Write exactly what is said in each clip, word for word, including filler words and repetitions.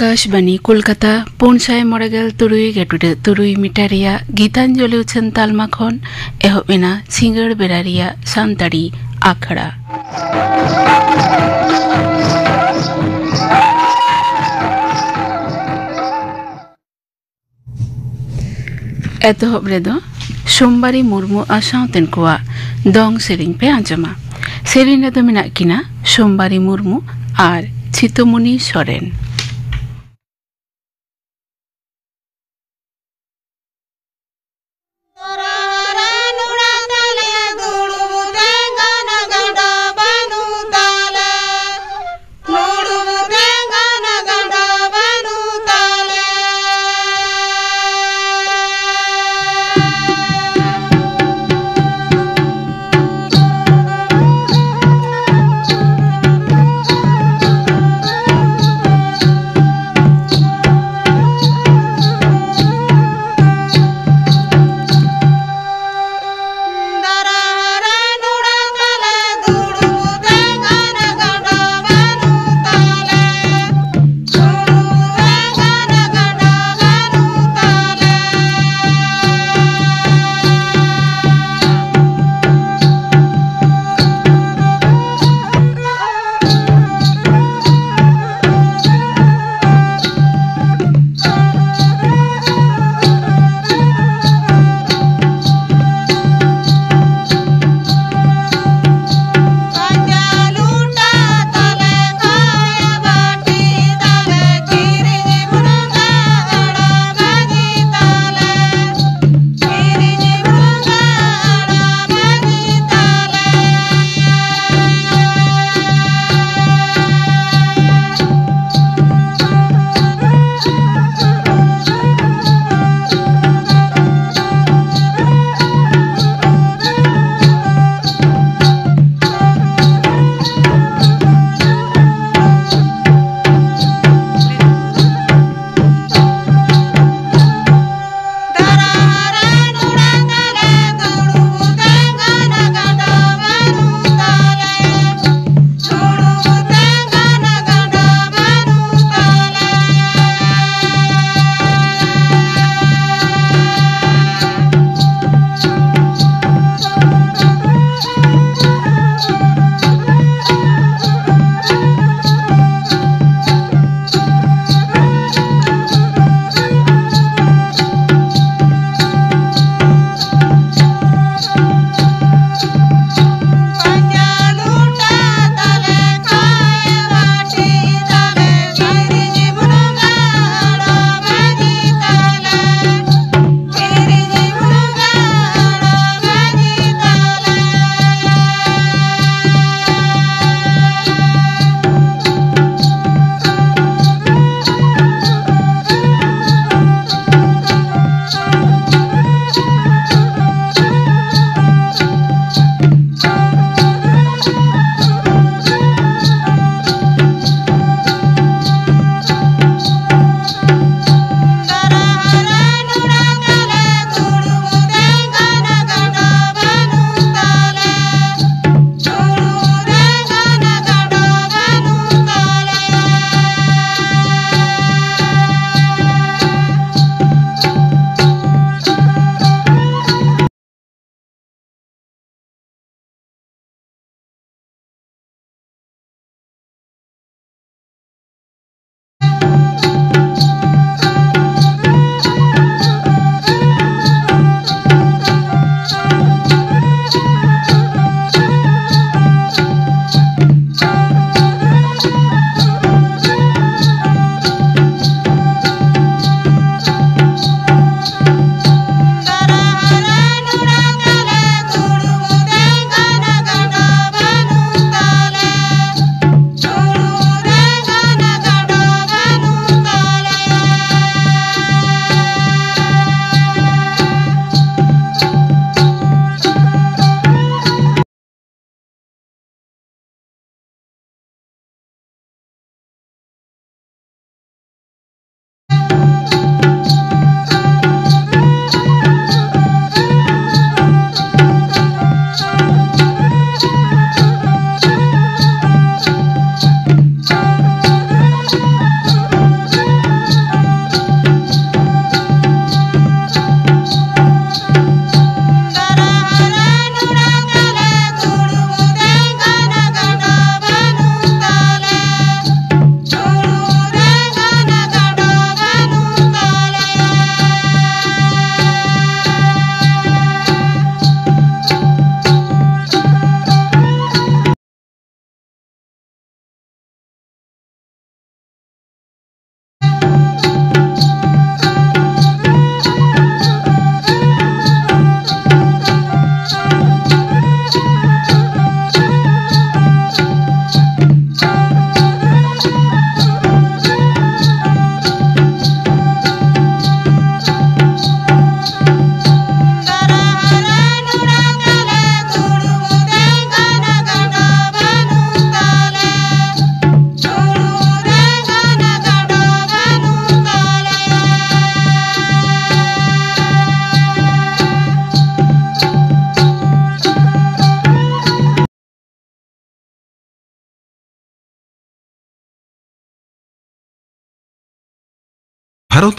ᱟᱠᱟᱥᱵᱟᱱᱤ ᱠᱳᱞᱠᱟᱛᱟ, ᱯᱩᱱ ᱥᱟᱭ ᱢᱚᱬᱮ ᱜᱮᱞ ᱛᱩᱨᱩᱭ ᱜᱮᱴᱩᱰᱟᱹ ᱛᱩᱨᱩᱭ ᱢᱤᱴᱟᱨ ᱨᱮᱭᱟᱜ ᱜᱤᱛᱟᱧᱡᱚᱞᱤ ᱩᱪᱷᱟᱹᱱ ᱛᱟᱞᱢᱟ ᱠᱷᱚᱱ ᱮᱦᱚᱵ ᱮᱱᱟ ᱥᱤᱸᱜᱟᱹᱲ ᱵᱮᱲᱟ ᱨᱮᱭᱟᱜ ᱥᱟᱱᱛᱟᱲᱤ ᱟᱠᱷᱲᱟ᱾ ᱮᱛᱚᱦᱚᱵ ᱨᱮᱫᱚ ᱥᱳᱢᱵᱟᱨᱤ ᱢᱩᱨᱢᱩ ᱟᱨ ᱥᱟᱶᱛᱮᱱ ᱠᱚᱣᱟᱜ ᱫᱚᱝ ᱥᱮᱨᱮᱧ ᱯᱮ ᱟᱸᱡᱚᱢᱟ᱾ ᱥᱮᱨᱮᱧ ᱨᱮᱫᱚ ᱢᱮᱱᱟᱜ ᱠᱤᱱᱟ ᱥᱳᱢᱵᱟᱨᱤ ᱢᱩᱨᱢᱩ ᱟᱨ ᱪᱷᱤᱛᱟᱹᱢᱚᱱᱤ ᱥᱚᱨᱮᱱ᱾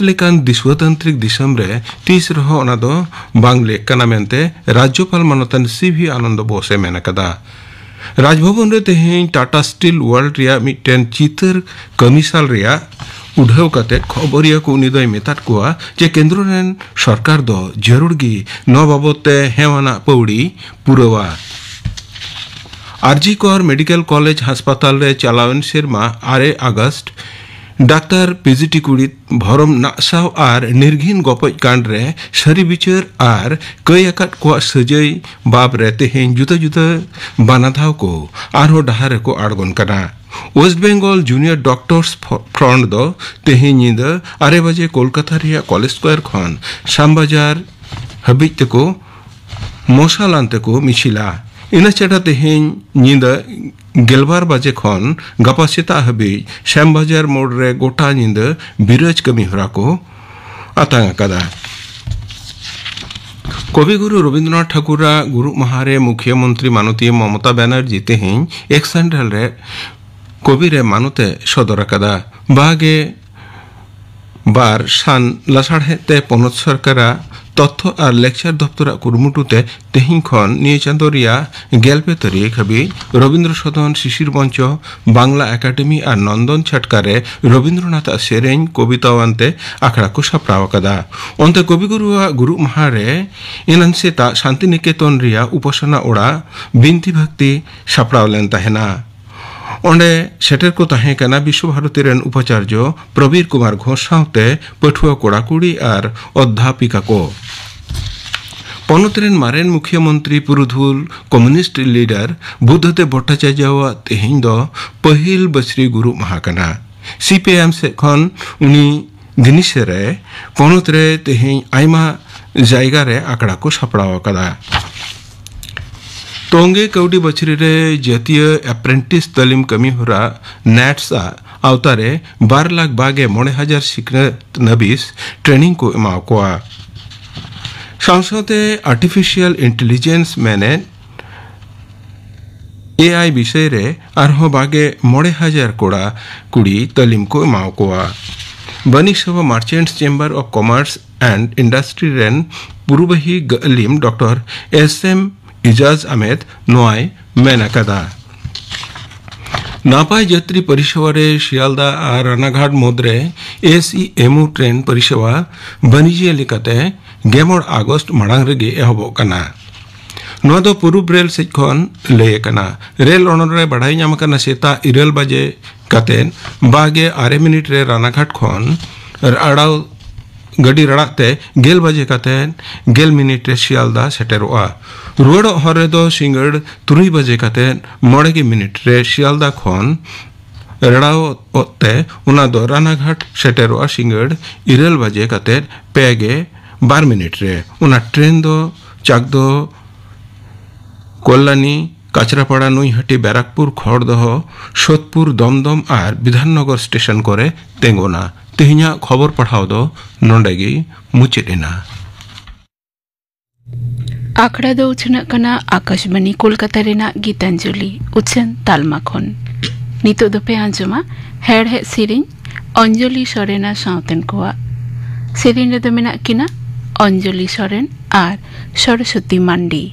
ᱞᱮᱠᱟᱱ ᱫᱤᱥᱣᱟᱛᱟᱱᱛᱨᱤᱠ ᱫᱤᱥᱚᱢ ᱨᱮ ᱛᱤᱥ ᱨᱮᱦᱚᱸ ᱚᱱᱟ ᱫᱚ ᱵᱟᱝ ᱞᱮᱠ ᱠᱟᱱᱟ ᱢᱮᱱᱛᱮ ᱨᱟᱡᱽᱡᱚᱯᱟᱞ ᱢᱟᱱᱚᱛᱟᱱ ᱥᱤ ᱵᱷᱤ ᱟᱱᱚᱱᱫᱚ ᱵᱳᱥ ᱮ ᱢᱮᱱ ᱟᱠᱟᱫᱟ᱾ ᱨᱟᱡᱽᱵᱷᱚᱵᱚᱱ ᱨᱮ ᱛᱮᱦᱮᱧ ᱴᱟᱴᱟ ᱥᱴᱤᱞ ᱣᱟᱨᱞᱰ ᱨᱮᱭᱟᱜ ᱢᱤᱫᱴᱮᱱ ᱪᱤᱛᱟᱹᱨ ᱠᱟᱹᱢᱤᱥᱟᱞ ᱨᱮᱭᱟᱜ ᱩᱰᱷᱟᱹᱣ ᱠᱟᱛᱮ ᱠᱷᱚᱵᱚᱨᱤᱭᱟᱹ ᱠᱚ ᱩᱱᱤ ᱫᱚᱭ ᱢᱮᱛᱟᱫ ᱠᱚᱣᱟ ᱡᱮ ᱠᱮᱱᱫᱨᱚ ᱨᱮᱱ ᱥᱚᱨᱠᱟᱨ ᱫᱚ ᱡᱟᱹᱨᱩᱲ ᱜᱮ ᱱᱚᱣᱟ ᱵᱟᱵᱚᱛ ᱛᱮ ᱦᱮᱣᱟᱱᱟᱜ ᱯᱟᱹᱣᱲᱤ ᱯᱩᱨᱟᱹᱣᱟ᱾ ᱟᱨᱡᱤ ᱠᱚᱨ ᱢᱮᱰᱤᱠᱮᱞ ᱠᱚᱞᱮᱡᱽ ᱦᱟᱥᱯᱟᱛᱟᱞ ᱨᱮ ᱪᱟᱞᱟᱣᱮᱱ ᱥᱮᱨᱢᱟ ᱟᱨᱮ ᱟᱜᱚᱥᱴ ᱰᱟᱠᱛᱟᱨ ᱯᱤᱡᱤᱴᱤ ᱠᱩᱲᱤ ᱵᱷᱚᱨᱚᱢ ᱱᱟᱜᱥᱟᱣ ᱟᱨ ᱱᱤᱨᱜᱷᱤᱱ ᱜᱚᱯᱚᱡ ᱠᱟᱸᱰ ᱨᱮ ᱥᱟᱹᱨᱤ ᱵᱤᱪᱟᱹᱨ ᱟᱨ ᱠᱟᱹᱭ ᱟᱠᱟᱫ ᱠᱚᱣᱟᱜ ᱥᱟᱹᱡᱟᱹᱭ ᱵᱟᱵ ᱨᱮ ᱛᱮᱦᱮᱧ ᱡᱩᱫᱟᱹ ᱡᱩᱫᱟᱹ ᱵᱟᱱᱟᱫᱷᱟᱣ ᱠᱚ ᱟᱨᱦᱚᱸ ᱰᱟᱦᱟᱨ ᱨᱮᱠᱚ ᱟᱬᱜᱚᱱ ᱠᱟᱱᱟ᱾ ᱳᱭᱮᱥᱴ ᱵᱮᱝᱜᱚᱞ ᱡᱩᱱᱤᱭᱚᱨ ᱰᱚᱠᱴᱚᱨᱥ ᱯᱷᱨᱚᱱᱴ ᱫᱚ ᱛᱮᱦᱮᱧ ᱧᱤᱫᱟᱹ ᱟᱨᱮ ᱵᱟᱡᱮ ᱠᱳᱞᱠᱟᱛᱟ ᱨᱮᱭᱟᱜ ᱠᱚᱞᱮᱡᱽ ᱥᱠᱚᱭᱟᱨ ᱠᱷᱚᱱ ᱥᱟᱢᱵᱟᱡᱟᱨ ᱦᱟᱹᱵᱤᱡ ᱛᱮᱠᱚ ᱢᱚᱥᱟᱞ ᱟᱱ ᱛᱮᱠᱚ ᱢᱤᱪᱷᱤᱞᱟ᱾ ᱤᱱᱟᱹ ᱪᱷᱟᱰᱟ ᱛᱮᱦᱮᱧ ᱧᱤᱫᱟᱹ ᱜᱮᱞᱵᱟᱨ ᱵᱟᱡᱮ ᱠᱷᱚᱱ ᱜᱟᱯᱟ ᱥᱮᱛᱟᱜ ᱦᱟᱹᱵᱤᱡ ᱥᱭᱟᱢᱵᱟᱡᱟᱨ ᱢᱳᱲ ᱨᱮ ᱜᱚᱴᱟ ᱧᱤᱫᱟᱹ ᱵᱤᱨᱟᱹᱡᱽ ᱠᱟᱹᱢᱤ ᱦᱚᱨᱟ ᱠᱚ ᱟᱛᱟᱝ ᱟᱠᱟᱫᱟ᱾ ᱠᱚᱵᱤᱜᱩᱨᱩ ᱨᱚᱵᱤᱱᱫᱨᱚᱱᱟᱛᱷ ᱴᱷᱟᱠᱩᱨᱟᱜ ᱜᱩᱨᱩ ᱢᱟᱦᱟ ᱨᱮ ᱢᱩᱠᱷᱭᱟᱹ ᱢᱚᱱᱛᱨᱤ ᱢᱟᱱᱚᱛᱤᱭᱟᱹ ᱢᱚᱢᱚᱛᱟ ᱵᱟᱱᱟᱨᱡᱤ ᱛᱮᱦᱮᱧ ᱮᱠᱥ ᱦᱮᱱᱰᱮᱞ ᱨᱮ ᱠᱚᱵᱤ ᱨᱮ ᱢᱟᱱᱚᱛ ᱮ ᱥᱚᱫᱚᱨ ᱟᱠᱟᱫᱟ᱾ ᱵᱟᱜᱮ ᱵᱟᱨ ᱥᱟᱱ ᱞᱟᱥᱟᱲᱦᱮᱫ ᱛᱮ ᱯᱚᱱᱚᱛ ᱥᱚᱨᱠᱟᱨᱟᱜ ᱛᱚᱛᱛᱷᱚ ᱟᱨ ᱞᱮᱠᱪᱟᱨ ᱫᱚᱯᱛᱚᱨᱟᱜ ᱠᱩᱨᱩᱢᱩᱴᱩ ᱛᱮ ᱛᱮᱦᱮᱧ ᱠᱷᱚᱱ ᱱᱤᱭᱟᱹ ᱪᱟᱸᱫᱚ ᱨᱮᱭᱟᱜ ᱜᱮᱞ ᱯᱮ ᱛᱟᱹᱨᱤᱠᱷ ᱦᱟᱹᱵᱤᱡ ᱨᱚᱵᱤᱱᱫᱨᱚ ᱥᱚᱫᱚᱱ, ᱥᱤᱥᱤᱨ ᱢᱚᱧᱪᱚ, ᱵᱟᱝᱞᱟ ᱮᱠᱟᱰᱮᱢᱤ ᱟᱨ ᱱᱚᱱᱫᱚᱱ ᱪᱷᱟᱴᱠᱟ ᱨᱮ ᱨᱚᱵᱤᱱᱫᱨᱚᱱᱟᱛᱷ ᱟᱜ ᱥᱮᱨᱮᱧ, ᱠᱚᱵᱤᱛᱟᱣᱟᱱ ᱛᱮ ᱟᱠᱷᱲᱟ ᱠᱚ ᱥᱟᱯᱲᱟᱣ ᱟᱠᱟᱫᱟ᱾ ᱚᱱᱛᱮ ᱠᱚᱵᱤᱜᱩᱨᱩᱣᱟᱜ ᱜᱩᱨᱩ ᱢᱟᱦᱟ ᱨᱮ ᱮᱱᱟᱱ ᱥᱮᱛᱟᱜ ᱥᱟᱱᱛᱤᱱᱤᱠᱮᱛᱚᱱ ᱨᱮᱭᱟᱜ ᱩᱯᱟᱥᱚᱱᱟ ᱚᱲᱟᱜ ᱵᱤᱱᱛᱤ ᱵᱷᱚᱠᱛᱤ ᱥᱟᱯᱲᱟᱣ ᱞᱮᱱ ᱛᱟᱦᱮᱱᱟ᱾ ᱚᱸᱰᱮ ᱥᱮᱴᱮᱨ ᱠᱚ ᱛᱟᱦᱮᱸ ᱠᱟᱱᱟ ᱵᱤᱥᱥᱚ ᱵᱷᱟᱨᱚᱛᱤ ᱨᱮᱱ ᱩᱯᱟᱪᱟᱨᱡᱚ ᱯᱨᱚᱵᱤᱨ ᱠᱩᱢᱟᱨ ᱜᱷᱳᱥ ᱥᱟᱶᱛᱮ ᱯᱟᱹᱴᱷᱩᱣᱟᱹ ᱠᱚᱲᱟ ᱠᱩᱲᱤ ᱟᱨ ᱚᱫᱽᱫᱷᱟᱯᱤᱠᱟ ᱠᱚ᱾ ᱯᱚᱱᱚᱛ ᱨᱮᱱ ᱢᱟᱨᱮᱱ ᱢᱩᱠᱷᱭᱟᱹ ᱢᱚᱱᱛᱨᱤ ᱯᱩᱨᱩᱫᱷᱩᱞ ᱠᱚᱢᱩᱱᱤᱥᱴ ᱞᱤᱰᱟᱨ ᱵᱩᱫᱽᱫᱷᱚᱫᱮᱵ ᱵᱷᱚᱴᱴᱟᱪᱟᱨᱡᱚᱣᱟᱜ ᱛᱮᱦᱮᱧ ᱫᱚ ᱯᱟᱹᱦᱤᱞ ᱵᱟᱹᱥᱨᱤ ᱜᱩᱨᱩ ᱢᱟᱦᱟ ᱠᱟᱱᱟ᱾ ᱥᱤ ᱯᱤ ᱟᱭ ᱮᱢ ᱥᱮᱫ ᱠᱷᱚᱱ ᱩᱱᱤ ᱫᱤᱱᱤᱥᱮ ᱨᱮ ᱯᱚᱱᱚᱛ ᱨᱮ ᱛᱮᱦᱮᱧ ᱟᱭᱢᱟ ᱡᱟᱭᱜᱟ ᱨᱮ ᱟᱠᱷᱲᱟ ᱠᱚ ᱥᱟᱯᱲᱟᱣ ᱟᱠᱟᱫᱟ᱾ ᱛᱚᱝᱜᱮ ᱠᱟᱹᱣᱰᱤ ᱵᱟᱹᱪᱷᱨᱤ ᱨᱮ ᱡᱟᱹᱛᱤᱭᱟᱹ ᱮᱯᱨᱮᱱᱴᱤᱥ ᱛᱟᱹᱞᱤᱢ ᱠᱟᱹᱢᱤ ᱦᱚᱨᱟ ᱱᱮᱴᱥ ᱟᱜ ᱟᱣᱛᱟ ᱨᱮ ᱵᱟᱨ ᱞᱟᱠᱷ ᱵᱟᱜᱮ ᱢᱚᱬᱮ ᱦᱟᱡᱟᱨ ᱥᱤᱠᱷᱱᱟᱹᱛ ᱱᱟᱹᱵᱤᱥ ᱴᱨᱮᱱᱤᱝ ᱠᱚ ᱮᱢᱟᱣ ᱠᱚᱣᱟ᱾ ᱥᱟᱶ ᱥᱟᱶᱛᱮ ᱟᱨᱴᱤᱯᱷᱤᱥᱤᱭᱟᱞ ᱤᱱᱴᱮᱞᱤᱡᱮᱱᱥ ᱢᱮᱱᱮᱫ ᱮ ᱟᱭ ᱵᱤᱥᱚᱭ ᱨᱮ ᱟᱨᱦᱚᱸ ᱵᱟᱜᱮ ᱢᱚᱬᱮ ᱦᱟᱡᱟᱨ ᱠᱚᱲᱟ ᱠᱩᱲᱤ ᱛᱟᱹᱞᱤᱢ ᱠᱚ ᱮᱢᱟᱣ ᱠᱚᱣᱟ᱾ ᱵᱟᱹᱱᱤᱡᱽ ᱥᱚᱵᱷᱟ Merchants Chamber of Commerce and Industry ᱨᱮᱱ ᱯᱩᱨᱩᱵᱟᱦᱤ ᱜᱟᱹᱞᱤᱢ ᱰᱚᱠᱴᱚᱨ ᱮᱥ ᱮᱢ ᱤᱡᱟᱡᱽ ᱟᱦᱢᱮᱫ ᱱᱚᱣᱟᱭ ᱢᱮᱱ ᱟᱠᱟᱫᱟ᱾ ᱱᱟᱯᱟᱭ ᱡᱟᱹᱛᱨᱤ ᱯᱚᱨᱤᱥᱮᱵᱟ ᱨᱮ ᱥᱤᱭᱟᱞᱫᱟ ᱟᱨ ᱨᱟᱱᱟᱜᱷᱟᱴ ᱢᱩᱫᱽᱨᱮ ᱮᱥᱤᱮᱢᱭᱩ ᱴᱨᱮᱱ ᱯᱚᱨᱤᱥᱮᱵᱟ ᱵᱟᱹᱱᱤᱡᱽᱭᱟᱹ ᱞᱮᱠᱟᱛᱮ ᱜᱮᱞ ᱢᱚᱬᱮ ᱟᱜᱚᱥᱴ ᱢᱟᱲᱟᱝ ᱨᱮᱜᱮ ᱮᱦᱚᱵᱚᱜ ᱠᱟᱱᱟ᱾ ᱱᱚᱣᱟ ᱫᱚ ᱯᱩᱨᱩᱵ ᱨᱮᱞ ᱥᱮᱡ ᱠᱷᱚᱱ ᱞᱟᱹᱭ ᱟᱠᱟᱱᱟ᱾ ᱨᱮᱞ ᱚᱱᱚᱞ ᱨᱮ ᱵᱟᱰᱟᱭ ᱧᱟᱢ ᱟᱠᱟᱱᱟ, ᱥᱮᱛᱟᱜ ᱤᱨᱟᱹᱞ ᱵᱟᱡᱮ ᱠᱟᱛᱮ ᱵᱟᱜᱮ ᱟᱨᱮ ᱢᱤᱱᱤᱴ ᱨᱮ ᱨᱟᱱᱟᱜᱷᱟᱴ ᱠᱷᱚᱱ ᱟᱲᱟᱣ ᱜᱟᱹᱰᱤ ᱨᱟᱲᱟᱜ ᱛᱮ ᱜᱮᱞ ᱵᱟᱡᱮ ᱠᱟᱛᱮ ᱜᱮᱞ ᱢᱤᱱᱤᱴ ᱨᱮ ᱥᱤᱭᱟᱞᱫᱟ ᱥᱮᱴᱮᱨᱚᱜᱼᱟ᱾ ᱨᱩᱣᱟᱹᱲᱚᱜ ᱦᱚᱨ ᱨᱮᱫᱚ ᱥᱤᱸᱜᱟᱹᱲ ᱛᱩᱨᱩᱭ ᱵᱟᱡᱮ ᱠᱟᱛᱮ ᱢᱚᱬᱮ ᱜᱮ ᱢᱤᱱᱤᱴ ᱨᱮ ᱥᱤᱭᱟᱞᱫᱟ ᱠᱷᱚᱱ ᱨᱟᱲᱟᱣᱚᱜ ᱛᱮ ᱚᱱᱟ ᱫᱚ ᱨᱟᱱᱟᱜᱷᱟᱴ ᱥᱮᱴᱮᱨᱚᱜᱼᱟ ᱥᱤᱸᱜᱟᱹᱲ ᱤᱨᱟᱹᱞ ᱵᱟᱡᱮ ᱠᱟᱛᱮ ᱯᱮ ᱜᱮ ᱵᱟᱨ ᱢᱤᱱᱤᱴ ᱨᱮ᱾ ᱚᱱᱟ ᱴᱨᱮᱱ ᱫᱚ ᱪᱟᱠᱫᱚ, ᱠᱚᱞᱞᱟᱱᱤ, ᱠᱟᱪᱨᱟᱯᱟᱲᱟ, ᱱᱩᱭᱦᱟᱹᱴᱤ, ᱵᱮᱨᱟᱠᱯᱩᱨ, ᱠᱷᱚᱲᱫᱚᱦᱚ, ᱥᱳᱫᱷᱯᱩᱨ, ᱫᱚᱢᱫᱚᱢ ᱟᱨ ᱵᱤᱫᱷᱟᱱᱱᱚᱜᱚᱨ ᱥᱴᱮᱥᱚᱱ ᱠᱚᱨᱮ ᱛᱤᱸᱜᱩᱱᱟ᱾ ᱛᱮᱦᱮᱧᱟᱜ ᱠᱷᱚᱵᱚᱨ ᱯᱟᱲᱦᱟᱣ ᱫᱚ ᱱᱚᱰᱮ ᱜᱮ ᱢᱩᱪᱟᱹᱫ ᱮᱱᱟ᱾ ᱟᱠᱷᱲᱟ ᱫᱚ ᱩᱪᱷᱟᱹᱱᱚᱜ ᱠᱟᱱᱟ ᱟᱠᱟᱥᱵᱟᱱᱤ ᱠᱳᱞᱠᱟᱛᱟ ᱨᱮᱱᱟᱜ ᱜᱤᱛᱟᱧᱡᱚᱞᱤ ᱩᱪᱷᱟᱹᱱ ᱛᱟᱞᱢᱟ ᱠᱷᱚᱱ᱾ ᱱᱤᱛᱚᱜ ᱫᱚᱯᱮ ᱟᱸᱡᱚᱢᱟ ᱦᱮᱲᱦᱮᱫ ᱥᱮᱨᱮᱧ ᱚᱧᱡᱚᱞᱤ ᱥᱚᱨᱮᱱ ᱟᱨ ᱥᱟᱶᱛᱮᱱ ᱠᱚᱣᱟᱜ᱾ ᱥᱮᱨᱮᱧ ᱨᱮᱫᱚ ᱢᱮᱱᱟᱜ ᱠᱤᱱᱟ ᱚᱧᱡᱚᱞᱤ ᱥᱚᱨᱮᱱ ᱟᱨ ᱥᱚᱨᱚᱥᱚᱛᱤ ᱢᱟᱱᱰᱤ᱾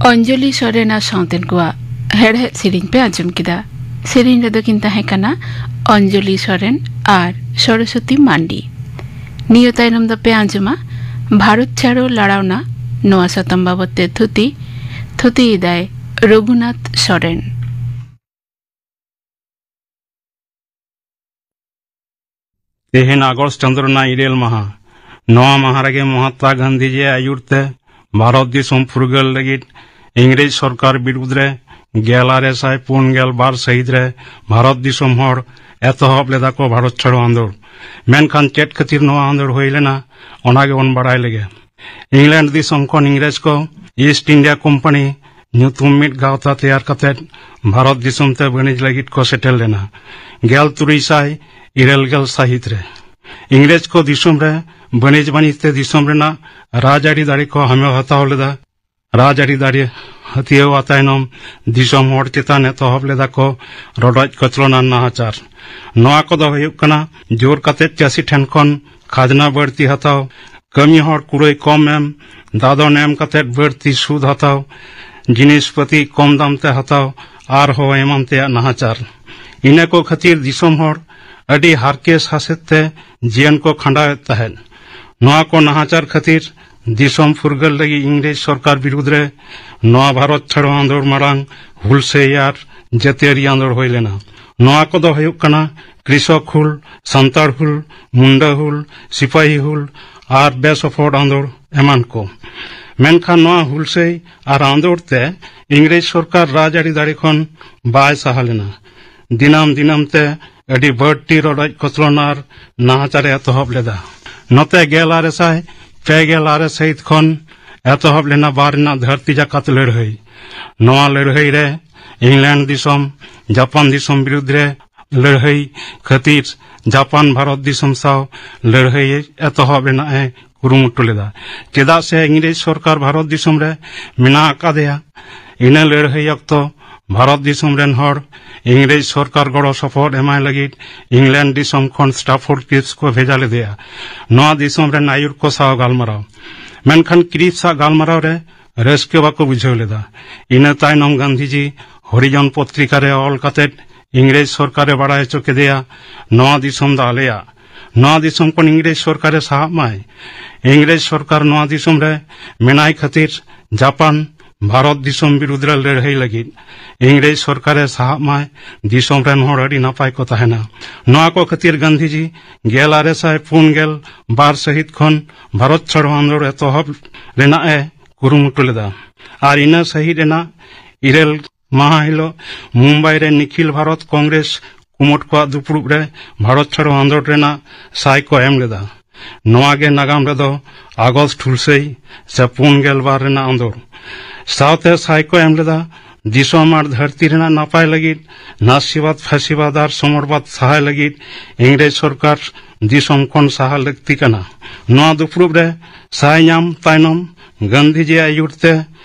ᱚᱧᱡᱚᱞᱤ ᱥᱚᱨᱮᱱ ᱟᱨ ᱥᱟᱶᱛᱮᱱ ᱠᱚᱣᱟᱜ ᱦᱮᱲᱦᱮᱫ ᱥᱮᱨᱮᱧ ᱯᱮ ᱟᱸᱡᱚᱢ ᱠᱮᱫᱟ᱾ ᱥᱮᱨᱮᱧ ᱨᱮᱫᱚ ᱠᱤᱱ ᱛᱟᱦᱮᱸ ᱠᱟᱱᱟ ᱚᱧᱡᱚᱞᱤ ᱥᱚᱨᱮᱱ ᱟᱨ ᱥᱚᱨᱚᱥᱚᱛᱤ ᱢᱟᱱᱰᱤ᱾ ᱱᱤᱭᱟᱹ ᱛᱟᱭᱱᱚᱢ ᱫᱚᱯᱮ ᱟᱸᱡᱚᱢᱟ ᱵᱷᱟᱨᱚᱛ ᱪᱷᱟᱲᱳ ᱞᱟᱲᱟᱣᱱᱟ, ᱱᱚᱣᱟ ᱥᱟᱛᱟᱢ ᱵᱟᱵᱚᱛ ᱛᱮ ᱛᱷᱩᱛᱤ, ᱛᱷᱩᱛᱤᱭᱮᱫᱟᱭ ᱨᱚᱜᱷᱩᱱᱟᱛᱷ ᱥᱚᱨᱮᱱ᱾ ᱛᱮᱦᱮᱧ ᱟᱜᱚᱥᱴ ᱪᱟᱸᱫᱳ ᱨᱮᱱᱟᱜ ᱤᱨᱟᱹᱞ ᱢᱟᱦᱟ᱾ ᱱᱚᱣᱟ ᱢᱟᱦᱟ ᱨᱮᱜᱮ ᱢᱚᱦᱟᱛᱢᱟ ᱜᱟᱱᱫᱷᱤᱡᱤᱭᱟᱜ ᱟᱹᱭᱩᱨ ᱛᱮ ᱵᱷᱟᱨᱚᱛ ᱫᱤᱥᱚᱢ ᱯᱷᱩᱨᱜᱟᱹᱞ ᱞᱟᱹᱜᱤᱫ ᱤᱝᱨᱮᱡᱽ ᱥᱚᱨᱠᱟᱨ ᱵᱤᱨᱩᱫᱽ ᱨᱮ ᱜᱮᱞ ᱟᱨᱮ ᱥᱟᱭ ᱯᱩᱱ ᱜᱮᱞ ᱵᱟᱨ ᱥᱟᱹᱦᱤᱛ ᱨᱮ ᱵᱷᱟᱨᱚᱛ ᱫᱤᱥᱚᱢ ᱦᱚᱲ ᱮᱛᱚᱦᱚᱵ ᱞᱮᱫᱟ ᱠᱚ ᱵᱷᱟᱨᱚᱛ ᱪᱷᱟᱲᱳ ᱟᱸᱫᱳᱲ᱾ ᱢᱮᱱᱠᱷᱟᱱ ᱪᱮᱫ ᱠᱷᱟᱹᱛᱤᱨ ᱱᱚᱣᱟ ᱟᱸᱫᱳᱲ ᱦᱩᱭ ᱞᱮᱱᱟ, ᱚᱱᱟ ᱜᱮᱵᱚᱱ ᱵᱟᱲᱟᱭ ᱞᱮᱜᱮ᱾ ᱤᱝᱞᱮᱱᱰ ᱫᱤᱥᱚᱢ ᱠᱷᱚᱱ ᱤᱝᱨᱮᱡᱽ ᱠᱚ ᱤᱥᱴ ᱤᱱᱰᱤᱭᱟ ᱠᱳᱢᱯᱟᱱᱤ ᱧᱩᱛᱩᱢ ᱢᱤᱫ ᱜᱟᱶᱛᱟ ᱛᱮᱭᱟᱨ ᱠᱟᱛᱮ ᱵᱷᱟᱨᱚᱛ ᱫᱤᱥᱚᱢ ᱛᱮ ᱵᱟᱹᱱᱤᱡᱽ ᱞᱟᱹᱜᱤᱫ ᱠᱚ ᱥᱮᱴᱮᱨ ᱞᱮᱱᱟ ᱜᱮᱞ ᱛᱩᱨᱩᱭ ᱥᱟᱭ ᱤᱨᱟᱹᱞ ᱜᱮᱞ ᱥᱟᱹᱦᱤᱛ ᱨᱮ᱾ ᱤᱝᱨᱮᱡᱽ ᱠᱚ ᱫᱤᱥᱚᱢ ᱨᱮ ᱵᱟᱹᱱᱤᱡᱽ ᱵᱟᱹᱱᱤᱡᱽ ᱛᱮ ᱫᱤᱥᱚᱢ ᱨᱮᱱᱟᱜ ᱨᱟᱡᱽᱟᱹᱨᱤ ᱫᱟᱲᱮ ᱠᱚ ᱦᱟᱢᱮᱴ ᱦᱟᱛᱟᱣ ᱞᱮᱫᱟ᱾ ᱨᱟᱡᱽᱟᱹᱨᱤ ᱫᱟᱲᱮ ᱦᱟᱹᱛᱭᱟᱹᱣ ᱛᱟᱭᱱᱚᱢ ᱫᱤᱥᱚᱢ ᱦᱚᱲ ᱪᱮᱛᱟᱱ ᱮᱛᱚᱦᱚᱵ ᱞᱮᱫᱟ ᱠᱚ ᱨᱚᱰᱚᱡ ᱠᱚᱪᱞᱚᱱ ᱟᱨ ᱱᱟᱦᱟᱪᱟᱨ᱾ ᱱᱚᱣᱟ ᱠᱚᱫᱚ ᱦᱩᱭᱩᱜ ᱠᱟᱱᱟ ᱡᱳᱨ ᱠᱟᱛᱮ ᱪᱟᱹᱥᱤ ᱴᱷᱮᱱ ᱠᱷᱚᱱ ᱠᱷᱟᱡᱽᱱᱟ ᱵᱟᱹᱲᱛᱤ ᱦᱟᱛᱟᱣ, ᱠᱟᱹᱢᱤ ᱦᱚᱲ ᱠᱩᱲᱟᱹᱭ ᱠᱚᱢ ᱮᱢ, ᱫᱟᱫᱚᱱ ᱮᱢ ᱠᱟᱛᱮ ᱵᱟᱹᱲᱛᱤ ᱥᱩᱫ ᱦᱟᱛᱟᱣ, ᱡᱤᱱᱤᱥ ᱯᱟᱹᱛᱤ ᱠᱚᱢ ᱫᱟᱢ ᱛᱮ ᱦᱟᱛᱟᱣ, ᱟᱨᱦᱚᱸ ᱮᱢᱟᱱ ᱛᱮᱭᱟᱜ ᱱᱟᱦᱟᱪᱟᱨ᱾ ᱤᱱᱟᱹ ᱠᱚ ᱠᱷᱟᱹᱛᱤᱨ ᱫᱤᱥᱚᱢ ᱦᱚᱲ ᱟᱹᱰᱤ ᱦᱟᱨᱠᱮᱛ ᱥᱟᱥᱮᱛ ᱛᱮ ᱡᱤᱭᱚᱱ ᱠᱚ ᱠᱷᱟᱸᱰᱟᱣᱮᱫ ᱛᱟᱦᱮᱸᱫ᱾ ᱱᱚᱣᱟ ᱠᱚ ᱱᱟᱦᱟᱪᱟᱨ ᱠᱷᱟᱹᱛᱤᱨ ᱫᱤᱥᱚᱢ ᱯᱷᱩᱨᱜᱟᱹᱞ ᱞᱟᱹᱜᱤᱫ ᱤᱝᱨᱮᱡᱽ ᱥᱚᱨᱠᱟᱨ ᱵᱤᱨᱩᱫᱽ ᱨᱮ ᱱᱚᱣᱟ ᱵᱷᱟᱨᱚᱛ ᱪᱷᱟᱲᱳ ᱟᱸᱫᱳᱲ ᱢᱟᱲᱟᱝ ᱦᱩᱞᱥᱟᱹᱭ ᱟᱨ ᱡᱟᱹᱛᱤᱭᱟᱹᱨᱤ ᱟᱸᱫᱳᱲ ᱦᱩᱭ ᱞᱮᱱᱟ᱾ ᱱᱚᱣᱟ ᱠᱚᱫᱚ ᱦᱩᱭᱩᱜ ᱠᱟᱱᱟ ᱠᱨᱤᱥᱚᱠ ᱦᱩᱞ, ᱥᱟᱱᱛᱟᱲ ᱦᱩᱞ, ᱢᱩᱱᱰᱟᱹ ᱦᱩᱞ, ᱥᱤᱯᱟᱹᱦᱤ ᱦᱩᱞ ᱟᱨ ᱵᱮᱥᱚᱯᱷᱚᱨ ᱟᱸᱫᱳᱲ ᱮᱢᱟᱱ ᱠᱚ᱾ ᱢᱮᱱᱠᱷᱟᱱ ᱱᱚᱣᱟ ᱦᱩᱞᱥᱟᱹᱭ ᱟᱨ ᱟᱸᱫᱳᱲ ᱛᱮ ᱤᱝᱨᱮᱡᱽ ᱥᱚᱨᱠᱟᱨ ᱨᱟᱡᱽᱟᱹᱨᱤ ᱫᱟᱲᱮ ᱠᱷᱚᱱ ᱵᱟᱭ ᱥᱟᱦᱟ ᱞᱮᱱᱟ᱾ ᱫᱤᱱᱟᱹᱢ ᱫᱤᱱᱟᱹᱢ ᱛᱮ ᱟᱹᱰᱤ ᱵᱟᱹᱲᱛᱤ ᱨᱚᱰᱚᱡ ᱠᱚᱪᱞᱚᱱ ᱟᱨ ᱱᱟᱦᱟᱪᱟᱨ ᱮ ᱮᱛᱚᱦᱚᱵ ᱞᱮᱫᱟ᱾ ᱱᱚᱛᱮ ᱜᱮᱞ ᱟᱨᱮ ᱥᱟᱭ ᱯᱮ ᱜᱮᱞ ᱟᱨᱮ ᱥᱟᱹᱦᱤᱛ ᱠᱷᱚᱱ ᱮᱛᱚᱦᱚᱵ ᱞᱮᱱᱟ ᱵᱟᱨ ᱨᱮᱱᱟᱜ ᱫᱷᱟᱹᱨᱛᱤ ᱡᱟᱠᱟᱛ ᱞᱟᱹᱲᱦᱟᱹᱭ᱾ ᱱᱚᱣᱟ ᱞᱟᱹᱲᱦᱟᱹᱭ ᱨᱮ ᱤᱝᱞᱮᱱᱰ ᱫᱤᱥᱚᱢ ᱡᱟᱯᱟᱱ ᱫᱤᱥᱚᱢ ᱵᱤᱨᱩᱫᱽ ᱨᱮ ᱞᱟᱹᱲᱦᱟᱹᱭ ᱠᱷᱟᱹᱛᱤᱨ ᱡᱟᱯᱟᱱ ᱵᱷᱟᱨᱚᱛ ᱫᱤᱥᱚᱢ ᱥᱟᱶ ᱞᱟᱹᱲᱦᱟᱹᱭ ᱮᱛᱚᱦᱚᱵ ᱨᱮᱱᱟᱜ ᱮ ᱠᱩᱨᱩᱢᱩᱴᱩ ᱞᱮᱫᱟ, ᱪᱮᱫᱟᱜ ᱥᱮ ᱤᱝᱨᱮᱡᱽ ᱥᱚᱨᱠᱟᱨ ᱵᱷᱟᱨᱚᱛ ᱫᱤᱥᱚᱢ ᱨᱮ ᱢᱮᱱᱟᱜ ᱟᱠᱟᱫᱮᱭᱟ᱾ ᱤᱱᱟᱹ ᱞᱟᱹᱲᱦᱟᱹᱭ ᱚᱠᱛᱚ ᱵᱷᱟᱨᱚᱛ ᱫᱤᱥᱚᱢ ᱨᱮᱱ ᱦᱚᱲ ᱤᱝᱨᱮᱡᱽ ᱥᱚᱨᱠᱟᱨ ᱜᱚᱲᱚ ᱥᱚᱯᱚᱦᱚᱫ ᱮᱢᱟᱭ ᱞᱟᱹᱜᱤᱫ ᱤᱝᱞᱮᱱᱰ ᱫᱤᱥᱚᱢ ᱠᱷᱚᱱ ᱥᱴᱟᱯᱷᱳᱨᱰ ᱠᱨᱤᱯᱥ ᱠᱚ ᱵᱷᱮᱡᱟ ᱞᱮᱫᱮᱭᱟ, ᱱᱚᱣᱟ ᱫᱤᱥᱚᱢ ᱨᱮᱱ ᱟᱹᱭᱩᱨ ᱠᱚ ᱥᱟᱶ ᱜᱟᱞᱢᱟᱨᱟᱣ᱾ ᱢᱮᱱᱠᱷᱟᱱ ᱠᱨᱤᱯᱥ ᱟᱜ ᱜᱟᱞᱢᱟᱨᱟᱣ ᱨᱮ ᱨᱟᱹᱥᱠᱟᱹ ᱵᱟᱠᱚ ᱵᱩᱡᱷᱟᱹᱣ ᱞᱮᱫᱟ᱾ ᱤᱱᱟᱹ ᱛᱟᱭᱱᱚᱢ ᱜᱟᱱᱫᱷᱤᱡᱤ ᱦᱚᱨᱤᱡᱚᱱ ᱯᱚᱛᱨᱤᱠᱟ ᱨᱮ ᱚᱞ ᱠᱟᱛᱮ ᱤᱝᱨᱮᱡᱽ ᱥᱚᱨᱠᱟᱨᱮ ᱵᱟᱲᱟᱭ ᱦᱚᱪᱚ ᱠᱮᱫᱮᱭᱟ, "ᱱᱚᱣᱟ ᱫᱤᱥᱚᱢ ᱫᱚ ᱟᱞᱮᱭᱟᱜ, ᱱᱚᱣᱟ ᱫᱤᱥᱚᱢ ᱠᱷᱚᱱ ᱤᱝᱨᱮᱡᱽ ᱥᱚᱨᱠᱟᱨᱮ ᱥᱟᱦᱟᱜ ᱢᱟᱭ᱾ ᱤᱝᱨᱮᱡᱽ ᱥᱚᱨᱠᱟᱨ ᱱᱚᱣᱟ ᱫᱤᱥᱚᱢ ᱨᱮ ᱢᱮᱱᱟᱭ ᱠᱷᱟᱹᱛᱤᱨ ᱡᱟᱯᱟᱱ ᱵᱷᱟᱨᱚᱛ ᱫᱤᱥᱚᱢ ᱵᱤᱨᱩᱫᱽ ᱨᱮ ᱞᱟᱹᱲᱦᱟᱹᱭ ᱞᱟᱹᱜᱤᱫ ᱤᱝᱨᱮᱡᱽ ᱥᱚᱨᱠᱟᱨᱮ ᱥᱟᱦᱟᱜ ᱢᱟᱭ, ᱫᱤᱥᱚᱢ ᱨᱮᱱ ᱦᱚᱲ ᱟᱹᱰᱤ ᱱᱟᱯᱟᱭ ᱠᱚ ᱛᱟᱦᱮᱱᱟ᱾" ᱱᱚᱣᱟ ᱠᱚ ᱠᱷᱟᱹᱛᱤᱨ ᱜᱟᱱᱫᱷᱤᱡᱤ ᱜᱮᱞ ᱟᱨᱮ ᱥᱟᱭ ᱯᱩᱱ ᱜᱮᱞ ᱵᱟᱨ ᱥᱟᱹᱦᱤᱛ ᱠᱷᱚᱱ ᱵᱷᱟᱨᱚᱛ ᱪᱷᱟᱲᱚ ᱟᱱᱫᱳᱲ ᱮᱛᱚᱦᱚᱵ ᱨᱮᱱᱟᱜ ᱮ ᱠᱩᱨᱩᱢᱩᱴᱩ ᱞᱮᱫᱟ᱾ ᱟᱨ ᱤᱱᱟᱹ ᱥᱟᱹᱦᱤᱛ ᱨᱮᱱᱟᱜ ᱤᱨᱟᱹᱞ ᱢᱟᱦᱟ ᱦᱤᱞᱳᱜ ᱢᱩᱢᱵᱟᱭ ᱨᱮ ᱱᱤᱠᱷᱤᱞ ᱵᱷᱟᱨᱚᱛ ᱠᱚᱝᱜᱨᱮᱥ ᱠᱩᱢᱩᱴ ᱠᱚᱣᱟᱜ ᱫᱩᱯᱲᱩᱵ ᱨᱮ ᱵᱷᱟᱨᱚᱛ ᱪᱷᱟᱲᱚ ᱟᱱᱫᱳᱲ ᱨᱮᱱᱟᱜ ᱥᱟᱭ ᱠᱚ ᱮᱢ ᱞᱮᱫᱟ᱾ ᱱᱚᱣᱟ ᱜᱮ ᱱᱟᱜᱟᱢ ᱨᱮᱫᱚ ᱟᱜᱚᱥᱴ ᱦᱩᱞᱥᱟᱹᱭ ᱥᱮ ᱯᱩᱱ ᱜᱮᱞ ᱵᱟᱨ ᱨᱮᱱᱟᱜ ᱟᱱᱫᱳᱲ᱾ ᱥᱟᱶᱛᱮ ᱥᱟᱭ ᱠᱚ ᱮᱢ ᱞᱮᱫᱟ ᱫᱤᱥᱚᱢ ᱟᱨ ᱫᱷᱟᱹᱨᱛᱤ ᱨᱮᱱᱟᱜ ᱱᱟᱯᱟᱭ ᱞᱟᱹᱜᱤᱫ, ᱱᱟᱥᱤᱵᱟᱫ ᱯᱷᱟᱥᱤᱵᱟᱫ ᱟᱨ ᱥᱚᱢᱚᱨᱵᱟᱫ ᱥᱟᱦᱟᱭ ᱞᱟᱹᱜᱤᱫ ᱤᱝᱨᱮᱡᱽ ᱥᱚᱨᱠᱟᱨ ᱫᱤᱥᱚᱢ ᱠᱷᱚᱱ ᱥᱟᱦᱟ ᱞᱟᱹᱠᱛᱤ ᱠᱟᱱᱟ᱾ ᱱᱚᱣᱟ ᱫᱩᱯᱲᱩᱵ ᱨᱮ ᱥᱟᱭ ᱧᱟᱢ ᱛᱟᱭᱱᱚᱢ ᱜᱟᱱᱫᱷᱤᱡᱤᱭᱟᱜ ᱟᱹᱭᱩᱨ ᱛᱮ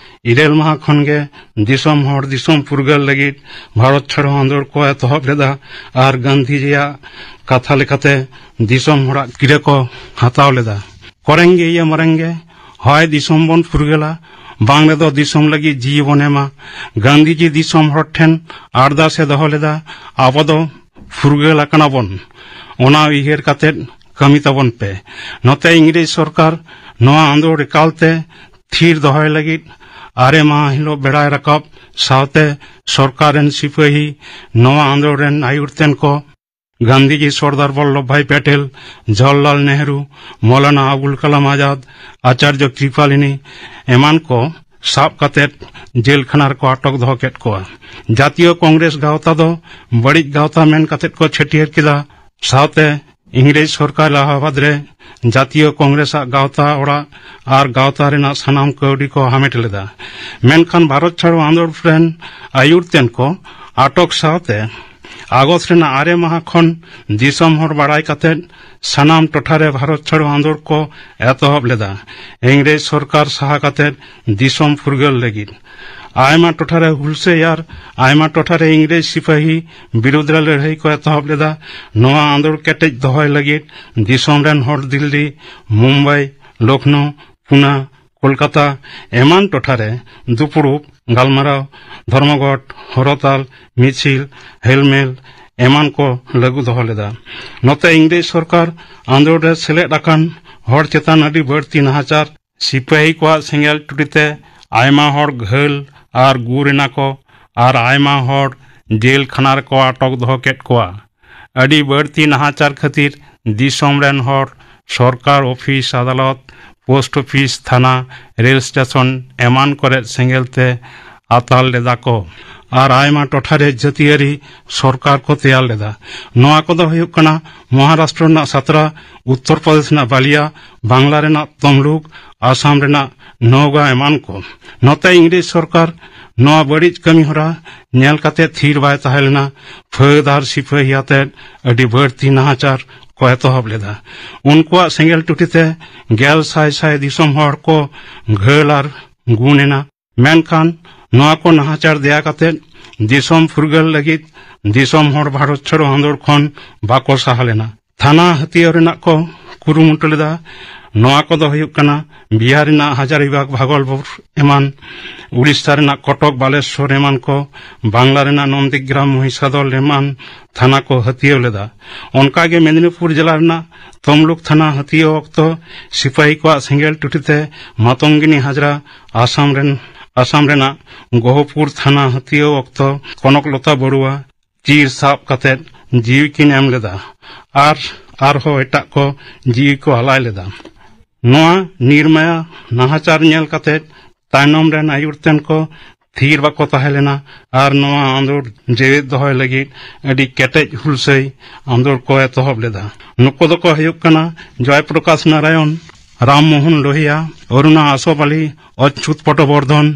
ᱤᱨᱟᱹᱞ ᱢᱟᱦᱟ ᱠᱷᱚᱱ ᱜᱮ ᱫᱤᱥᱚᱢ ᱦᱚᱲ ᱫᱤᱥᱚᱢ ᱯᱷᱩᱨᱜᱟᱹᱞ ᱞᱟᱹᱜᱤᱫ ᱵᱷᱟᱨᱚᱛ ᱪᱷᱟᱲᱚ ᱟᱱᱫᱳᱲ ᱠᱚ ᱮᱛᱚᱦᱚᱵ ᱞᱮᱫᱟ᱾ ᱟᱨ ᱜᱟᱱᱫᱷᱤᱡᱤᱭᱟᱜ ᱠᱟᱛᱷᱟ ᱞᱮᱠᱟᱛᱮ ᱫᱤᱥᱚᱢ ᱦᱚᱲᱟᱜ ᱠᱤᱨᱟᱹ ᱠᱚ ᱦᱟᱛᱟᱣ ᱞᱮᱫᱟ᱾ "ᱠᱚᱨᱮᱝᱜᱮ ᱭᱮ ᱢᱚᱨᱮᱝᱜᱮ", ᱦᱚᱭ ᱫᱤᱥᱚᱢ ᱵᱚᱱ ᱯᱷᱩᱨᱜᱟᱹᱞᱟ, ᱵᱟᱝ ᱨᱮᱫᱚ ᱫᱤᱥᱚᱢ ᱞᱟᱹᱜᱤᱫ ᱡᱤᱣᱤ ᱵᱚᱱ ᱮᱢᱟ᱾ ᱜᱟᱱᱫᱷᱤᱡᱤ ᱫᱤᱥᱚᱢ ᱦᱚᱲ ᱴᱷᱮᱱ ᱟᱨᱫᱟᱥ ᱮ ᱫᱚᱦᱚ ᱞᱮᱫᱟ, ᱟᱵᱚ ᱫᱚ ᱯᱷᱩᱨᱜᱟᱹᱞ ᱟᱠᱟᱱᱟ ᱵᱚᱱ, ᱚᱱᱟ ᱩᱭᱦᱟᱹᱨ ᱠᱟᱛᱮ ᱠᱟᱹᱢᱤ ᱛᱟᱵᱚᱱ ᱯᱮ᱾ ᱱᱚᱛᱮ ᱤᱝᱨᱮᱡᱽ ᱥᱚᱨᱠᱟᱨ ᱱᱚᱣᱟ ᱟᱸᱫᱳᱲ ᱮᱠᱟᱞ ᱛᱮ ᱛᱷᱤᱨ ᱫᱚᱦᱚᱭ ᱞᱟᱹᱜᱤᱫ ᱟᱨᱮ ᱢᱟᱦᱟ ᱦᱤᱞᱳᱜ ᱵᱮᱲᱟᱭ ᱨᱟᱠᱟᱵ ᱥᱟᱶᱛᱮ ᱥᱚᱨᱠᱟᱨ ᱨᱮᱱ ᱥᱤᱯᱟᱹᱦᱤ ᱱᱚᱣᱟ ᱟᱸᱫᱳᱲ ᱨᱮᱱ ᱟᱹᱭᱩᱨ ᱛᱮᱱ ᱠᱚ ᱜᱟᱱᱫᱷᱤᱡᱤ, ᱥᱚᱨᱫᱟᱨ ᱵᱚᱞᱞᱚᱵᱷ ᱵᱷᱟᱭ ᱯᱮᱴᱮᱞ, ᱡᱚᱣᱟᱦᱚᱨᱞᱟᱞ ᱱᱮᱦᱨᱩ, ᱢᱚᱣᱞᱟᱱᱟ ᱟᱵᱩᱞ ᱠᱟᱞᱟᱢ ᱟᱡᱟᱫ, ᱟᱪᱟᱨᱡᱚ ᱠᱨᱤᱯᱟᱞᱤᱱᱤ ᱮᱢᱟᱱ ᱠᱚ ᱥᱟᱵ ᱠᱟᱛᱮ ᱡᱮᱞ ᱠᱷᱟᱱᱟ ᱨᱮᱠᱚ ᱟᱴᱚᱠ ᱫᱚᱦᱚ ᱠᱮᱫ ᱠᱚᱣᱟ᱾ ᱡᱟᱛᱤᱭᱚ ᱠᱚᱝᱜᱨᱮᱥ ᱜᱟᱶᱛᱟ ᱫᱚ ᱵᱟᱹᱲᱤᱡ ᱜᱟᱶᱛᱟ ᱢᱮᱱ ᱠᱟᱛᱮ ᱠᱚ ᱪᱷᱟᱹᱴᱭᱟᱹᱨ ᱠᱮᱫᱟ᱾ ᱥᱟᱶᱛᱮ ᱤᱝᱨᱮᱡᱽ ᱥᱚᱨᱠᱟᱨ ᱮᱞᱟᱦᱟᱵᱟᱫ ᱨᱮ ᱡᱟᱛᱤᱭᱚ ᱠᱚᱝᱜᱨᱮᱥᱟᱜ ᱜᱟᱶᱛᱟ ᱚᱲᱟᱜ ᱟᱨ ᱜᱟᱶᱛᱟ ᱨᱮᱱᱟᱜ ᱥᱟᱱᱟᱢ ᱠᱟᱹᱣᱰᱤ ᱠᱚ ᱦᱟᱢᱮᱴ ᱞᱮᱫᱟ᱾ ᱢᱮᱱᱠᱷᱟᱱ ᱵᱷᱟᱨᱚᱛ ᱪᱷᱟᱲᱚ ᱟᱸᱫᱳᱲ ᱨᱮᱱ ᱟᱹᱭᱩᱨ ᱛᱮᱱ ᱠᱚ ᱟᱴᱚᱠ ᱥᱟᱶᱛᱮ ᱟᱜᱚᱥᱴ ᱨᱮᱱᱟᱜ ᱟᱨᱮ ᱢᱟᱦᱟ ᱠᱷᱚᱱ ᱫᱤᱥᱚᱢ ᱦᱚᱲ ᱵᱟᱲᱟᱭ ᱠᱟᱛᱮ ᱥᱟᱱᱟᱢ ᱴᱚᱴᱷᱟ ᱨᱮ ᱵᱷᱟᱨᱚᱛ ᱪᱷᱟᱲᱚ ᱟᱸᱫᱳᱲ ᱠᱚ ᱮᱛᱚᱦᱚᱵ ᱞᱮᱫᱟ, ᱤᱝᱨᱮᱡᱽ ᱥᱚᱨᱠᱟᱨ ᱥᱟᱦᱟ ᱠᱟᱛᱮ ᱫᱤᱥᱚᱢ ᱯᱷᱩᱨᱜᱟᱹᱞ ᱞᱟᱹᱜᱤᱫ᱾ ᱟᱭᱢᱟ ᱴᱚᱴᱷᱟ ᱨᱮ ᱦᱩᱞᱥᱟᱹᱭ ᱟᱨ ᱟᱭᱢᱟ ᱴᱚᱴᱷᱟ ᱨᱮ ᱤᱝᱨᱮᱡᱽ ᱥᱤᱯᱟᱹᱦᱤ ᱵᱤᱨᱩᱫᱽ ᱨᱮ ᱞᱟᱹᱲᱦᱟᱹᱭ ᱠᱚ ᱮᱛᱚᱦᱚᱵ ᱞᱮᱫᱟ᱾ ᱱᱚᱣᱟ ᱟᱸᱫᱳᱲ ᱠᱮᱴᱮᱡ ᱫᱚᱦᱚᱭ ᱞᱟᱹᱜᱤᱫ ᱫᱤᱥᱚᱢ ᱨᱮᱱ ᱦᱚᱲ ᱫᱤᱞᱞᱤ, ᱢᱩᱢᱵᱟᱭ, ᱞᱚᱠᱷᱱᱳ, ᱯᱩᱱᱟ, ᱠᱳᱞᱠᱟᱛᱟ ᱮᱢᱟᱱ ᱴᱚᱴᱷᱟ ᱨᱮ ᱫᱩᱯᱲᱩᱵ, ᱜᱟᱞᱢᱟᱨᱟᱣ, ᱫᱷᱚᱨᱢᱚᱜᱷᱚᱴ, ᱦᱚᱨᱚᱛᱟᱞ, ᱢᱤᱪᱷᱤᱞ, ᱦᱮᱞᱢᱮᱞ ᱮᱢᱟᱱ ᱠᱚ ᱞᱟᱹᱜᱩ ᱫᱚᱦᱚ ᱞᱮᱫᱟ᱾ ᱱᱚᱛᱮ ᱤᱝᱨᱮᱡᱽ ᱥᱚᱨᱠᱟᱨ ᱟᱸᱫᱳᱲ ᱨᱮ ᱥᱮᱞᱮᱫ ᱟᱠᱟᱱ ᱦᱚᱲ ᱪᱮᱛᱟᱱ ᱟᱹᱰᱤ ᱵᱟᱹᱲᱛᱤ ᱱᱟᱦᱟᱪᱟᱨ, ᱥᱤᱯᱟᱹᱦᱤ ᱠᱚᱣᱟᱜ ᱥᱮᱸᱜᱮᱞ ᱴᱩᱴᱤ ᱛᱮ ᱟᱭᱢᱟ ᱦᱚᱲ ᱜᱷᱟᱹᱞ ᱟᱨ ᱜᱩᱨ ᱮᱱᱟ ᱠᱚ ᱟᱨ ᱟᱭᱢᱟ ᱦᱚᱲ ᱡᱮᱞ ᱠᱷᱟᱱᱟ ᱨᱮᱠᱚ ᱟᱴᱚᱠ ᱫᱚᱦᱚ ᱠᱮᱫ ᱠᱚᱣᱟ᱾ ᱟᱹᱰᱤ ᱵᱟᱹᱲᱛᱤ ᱱᱟᱦᱟᱪᱟᱨ ᱠᱷᱟᱹᱛᱤᱨ ᱫᱤᱥᱚᱢ ᱨᱮᱱ ᱦᱚᱲ ᱥᱚᱨᱠᱟᱨ ᱚᱯᱷᱤᱥ, ᱟᱫᱟᱞᱚᱛ, ᱯᱳᱥᱴ ᱚᱯᱷᱤᱥ, ᱛᱷᱟᱱᱟ, ᱨᱮᱞ ᱥᱴᱮᱥᱚᱱ ᱮᱢᱟᱱ ᱠᱚᱨᱮ ᱥᱮᱸᱜᱮᱞ ᱛᱮ ᱟᱛᱟᱨ ᱞᱮᱫᱟ ᱠᱚ ᱟᱨ ᱟᱭᱢᱟ ᱴᱚᱴᱷᱟ ᱨᱮ ᱡᱟᱹᱛᱤᱭᱟᱹᱨᱤ ᱥᱚᱨᱠᱟᱨ ᱠᱚ ᱛᱮᱭᱟᱨ ᱞᱮᱫᱟ᱾ ᱱᱚᱣᱟ ᱠᱚᱫᱚ ᱦᱩᱭᱩᱜ ᱠᱟᱱᱟ ᱢᱚᱦᱟᱨᱟᱥᱴᱨᱚ ᱨᱮᱱᱟᱜ ᱥᱟᱛᱨᱟ, ᱩᱛᱛᱚᱨ ᱯᱨᱚᱫᱮᱥ ᱨᱮᱱᱟᱜ ᱵᱟᱞᱤᱭᱟ, ᱵᱟᱝᱞᱟ ᱨᱮᱱᱟᱜ ᱛᱚᱢᱞᱩᱠ, ᱟᱥᱟᱢ ᱨᱮᱱᱟᱜ ᱱᱚᱣᱜᱟ ᱮᱢᱟᱱ ᱠᱚ᱾ ᱱᱚᱛᱮ ᱤᱝᱨᱮᱡᱽ ᱥᱚᱨᱠᱟᱨ ᱱᱚᱣᱟ ᱵᱟᱹᱲᱤᱡ ᱠᱟᱹᱢᱤ ᱦᱚᱨᱟ ᱧᱮᱞ ᱠᱟᱛᱮ ᱛᱷᱤᱨ ᱵᱟᱭ ᱛᱟᱦᱮᱸ ᱞᱮᱱᱟ᱾ ᱯᱷᱟᱹᱫ ᱟᱨ ᱥᱤᱯᱟᱹᱦᱤ ᱟᱛᱮ ᱟᱹᱰᱤ ᱵᱟᱹᱲᱛᱤ ᱱᱟᱦᱟᱪᱟᱨ ᱠᱚ ᱮᱛᱚᱦᱚᱵ ᱞᱮᱫᱟ᱾ ᱩᱱᱠᱩᱣᱟᱜ ᱥᱮᱸᱜᱮᱞ ᱴᱩᱴᱤ ᱛᱮ ᱜᱮᱞ ᱥᱟᱭ ᱥᱟᱭ ᱫᱤᱥᱚᱢ ᱦᱚᱲ ᱠᱚ ᱜᱷᱟᱹᱞ ᱟᱨ ᱜᱩᱱ ᱮᱱᱟ᱾ ᱢᱮᱱᱠᱷᱟᱱ ᱱᱚᱣᱟ ᱠᱚ ᱱᱟᱦᱟᱪᱟᱨ ᱫᱮᱭᱟ ᱠᱟᱛᱮ ᱫᱤᱥᱚᱢ ᱯᱷᱩᱨᱜᱟᱹᱞ ᱞᱟᱹᱜᱤᱫ ᱫᱤᱥᱚᱢ ᱦᱚᱲ ᱵᱷᱟᱨᱚᱛ ᱪᱷᱟᱲᱚ ᱟᱸᱫᱳᱲ ᱠᱷᱚᱱ ᱵᱟᱠᱚ ᱥᱟᱦᱟ ᱞᱮᱱᱟ᱾ ᱛᱷᱟᱱᱟ ᱦᱟᱹᱛᱭᱟᱹᱣ ᱨᱮᱱᱟᱜ ᱠᱚ ᱠᱩᱨᱩᱢᱩᱴᱩ ᱞᱮᱫᱟ᱾ ᱱᱚᱣᱟ ᱠᱚᱫᱚ ᱦᱩᱭᱩᱜ ᱠᱟᱱᱟ ᱵᱤᱦᱟᱨ ᱨᱮᱱᱟᱜ ᱦᱟᱡᱟᱨᱤᱵᱟᱜᱽ, ᱵᱷᱟᱜᱚᱞᱯᱩᱨ ᱮᱢᱟᱱ, ᱩᱲᱤᱥᱥᱟ ᱨᱮᱱᱟᱜ ᱠᱚᱴᱚᱠ, ᱵᱟᱞᱮᱥᱚᱨ ᱮᱢᱟᱱ ᱠᱚ, ᱵᱟᱝᱞᱟ ᱨᱮᱱᱟᱜ ᱱᱚᱱᱫᱤᱜᱨᱟᱢ, ᱢᱚᱦᱤᱥᱟᱫᱚᱞ ᱮᱢᱟᱱ ᱛᱷᱟᱱᱟ ᱠᱚ ᱦᱟᱹᱛᱭᱟᱹᱣ ᱞᱮᱫᱟ᱾ ᱚᱱᱠᱟᱜᱮ ᱢᱮᱫᱤᱱᱤᱯᱩᱨ ᱡᱮᱞᱟ ᱨᱮᱱᱟᱜ ᱛᱚᱢᱞᱩᱠ ᱛᱷᱟᱱᱟ ᱦᱟᱹᱛᱭᱟᱹᱣ ᱚᱠᱛᱚ ᱥᱤᱯᱟᱹᱦᱤ ᱠᱚᱣᱟᱜ ᱥᱮᱸᱜᱮᱞ ᱴᱩᱴᱤ ᱛᱮ ᱢᱟᱛᱚᱝᱜᱤᱱᱤ ᱦᱟᱡᱽᱨᱟ, ᱟᱥᱟᱢ ᱨᱮᱱ, ᱟᱥᱟᱢ ᱨᱮᱱᱟᱜ ᱜᱚᱦᱚᱯᱩᱨ ᱛᱷᱟᱱᱟ ᱦᱟᱹᱛᱭᱟᱹᱣ ᱚᱠᱛᱚ ᱠᱚᱱᱚᱠ ᱞᱚᱛᱟ ᱵᱚᱲᱩᱣᱟ ᱪᱤᱨ ᱥᱟᱵ ᱠᱟᱛᱮ ᱡᱤᱣᱤ ᱠᱤᱱ ᱮᱢ ᱞᱮᱫᱟ᱾ ᱟᱨ ᱟᱨᱦᱚᱸ ᱮᱴᱟᱜ ᱠᱚ ᱡᱤᱣᱤ ᱠᱚ ᱟᱞᱟᱭ ᱞᱮᱫᱟ᱾ ᱱᱚᱣᱟ ᱱᱤᱨᱢᱟᱭᱟ ᱱᱟᱦᱟᱪᱟᱨ ᱧᱮᱞ ᱠᱟᱛᱮ ᱛᱟᱭᱱᱚᱢ ᱨᱮᱱ ᱟᱹᱭᱩᱨ ᱛᱮᱱ ᱠᱚ ᱛᱷᱤᱨ ᱵᱟᱠᱚ ᱛᱟᱦᱮᱸ ᱞᱮᱱᱟ ᱟᱨ ᱱᱚᱣᱟ ᱟᱸᱫᱳᱲ ᱡᱮᱣᱮᱫ ᱫᱚᱦᱚᱭ ᱞᱟᱹᱜᱤᱫ ᱟᱹᱰᱤ ᱠᱮᱴᱮᱡ ᱦᱩᱞᱥᱟᱹᱭ ᱟᱸᱫᱳᱲ ᱠᱚ ᱮᱛᱚᱦᱚᱵ ᱞᱮᱫᱟ᱾ ᱱᱩᱠᱩ ᱫᱚᱠᱚ ᱦᱩᱭᱩᱜ ᱠᱟᱱᱟ ᱡᱚᱭ ᱯᱨᱚᱠᱟᱥ ᱱᱟᱨᱟᱭᱚᱱ, ᱨᱟᱢ ᱢᱳᱦᱚᱱ ᱞᱳᱦᱤᱭᱟ, ᱚᱨᱩᱬᱟ ᱟᱥᱳᱵᱟᱞᱤ, ᱚᱪᱪᱷᱩᱛ ᱯᱚᱴᱚᱵᱚᱨᱫᱷᱚᱱ,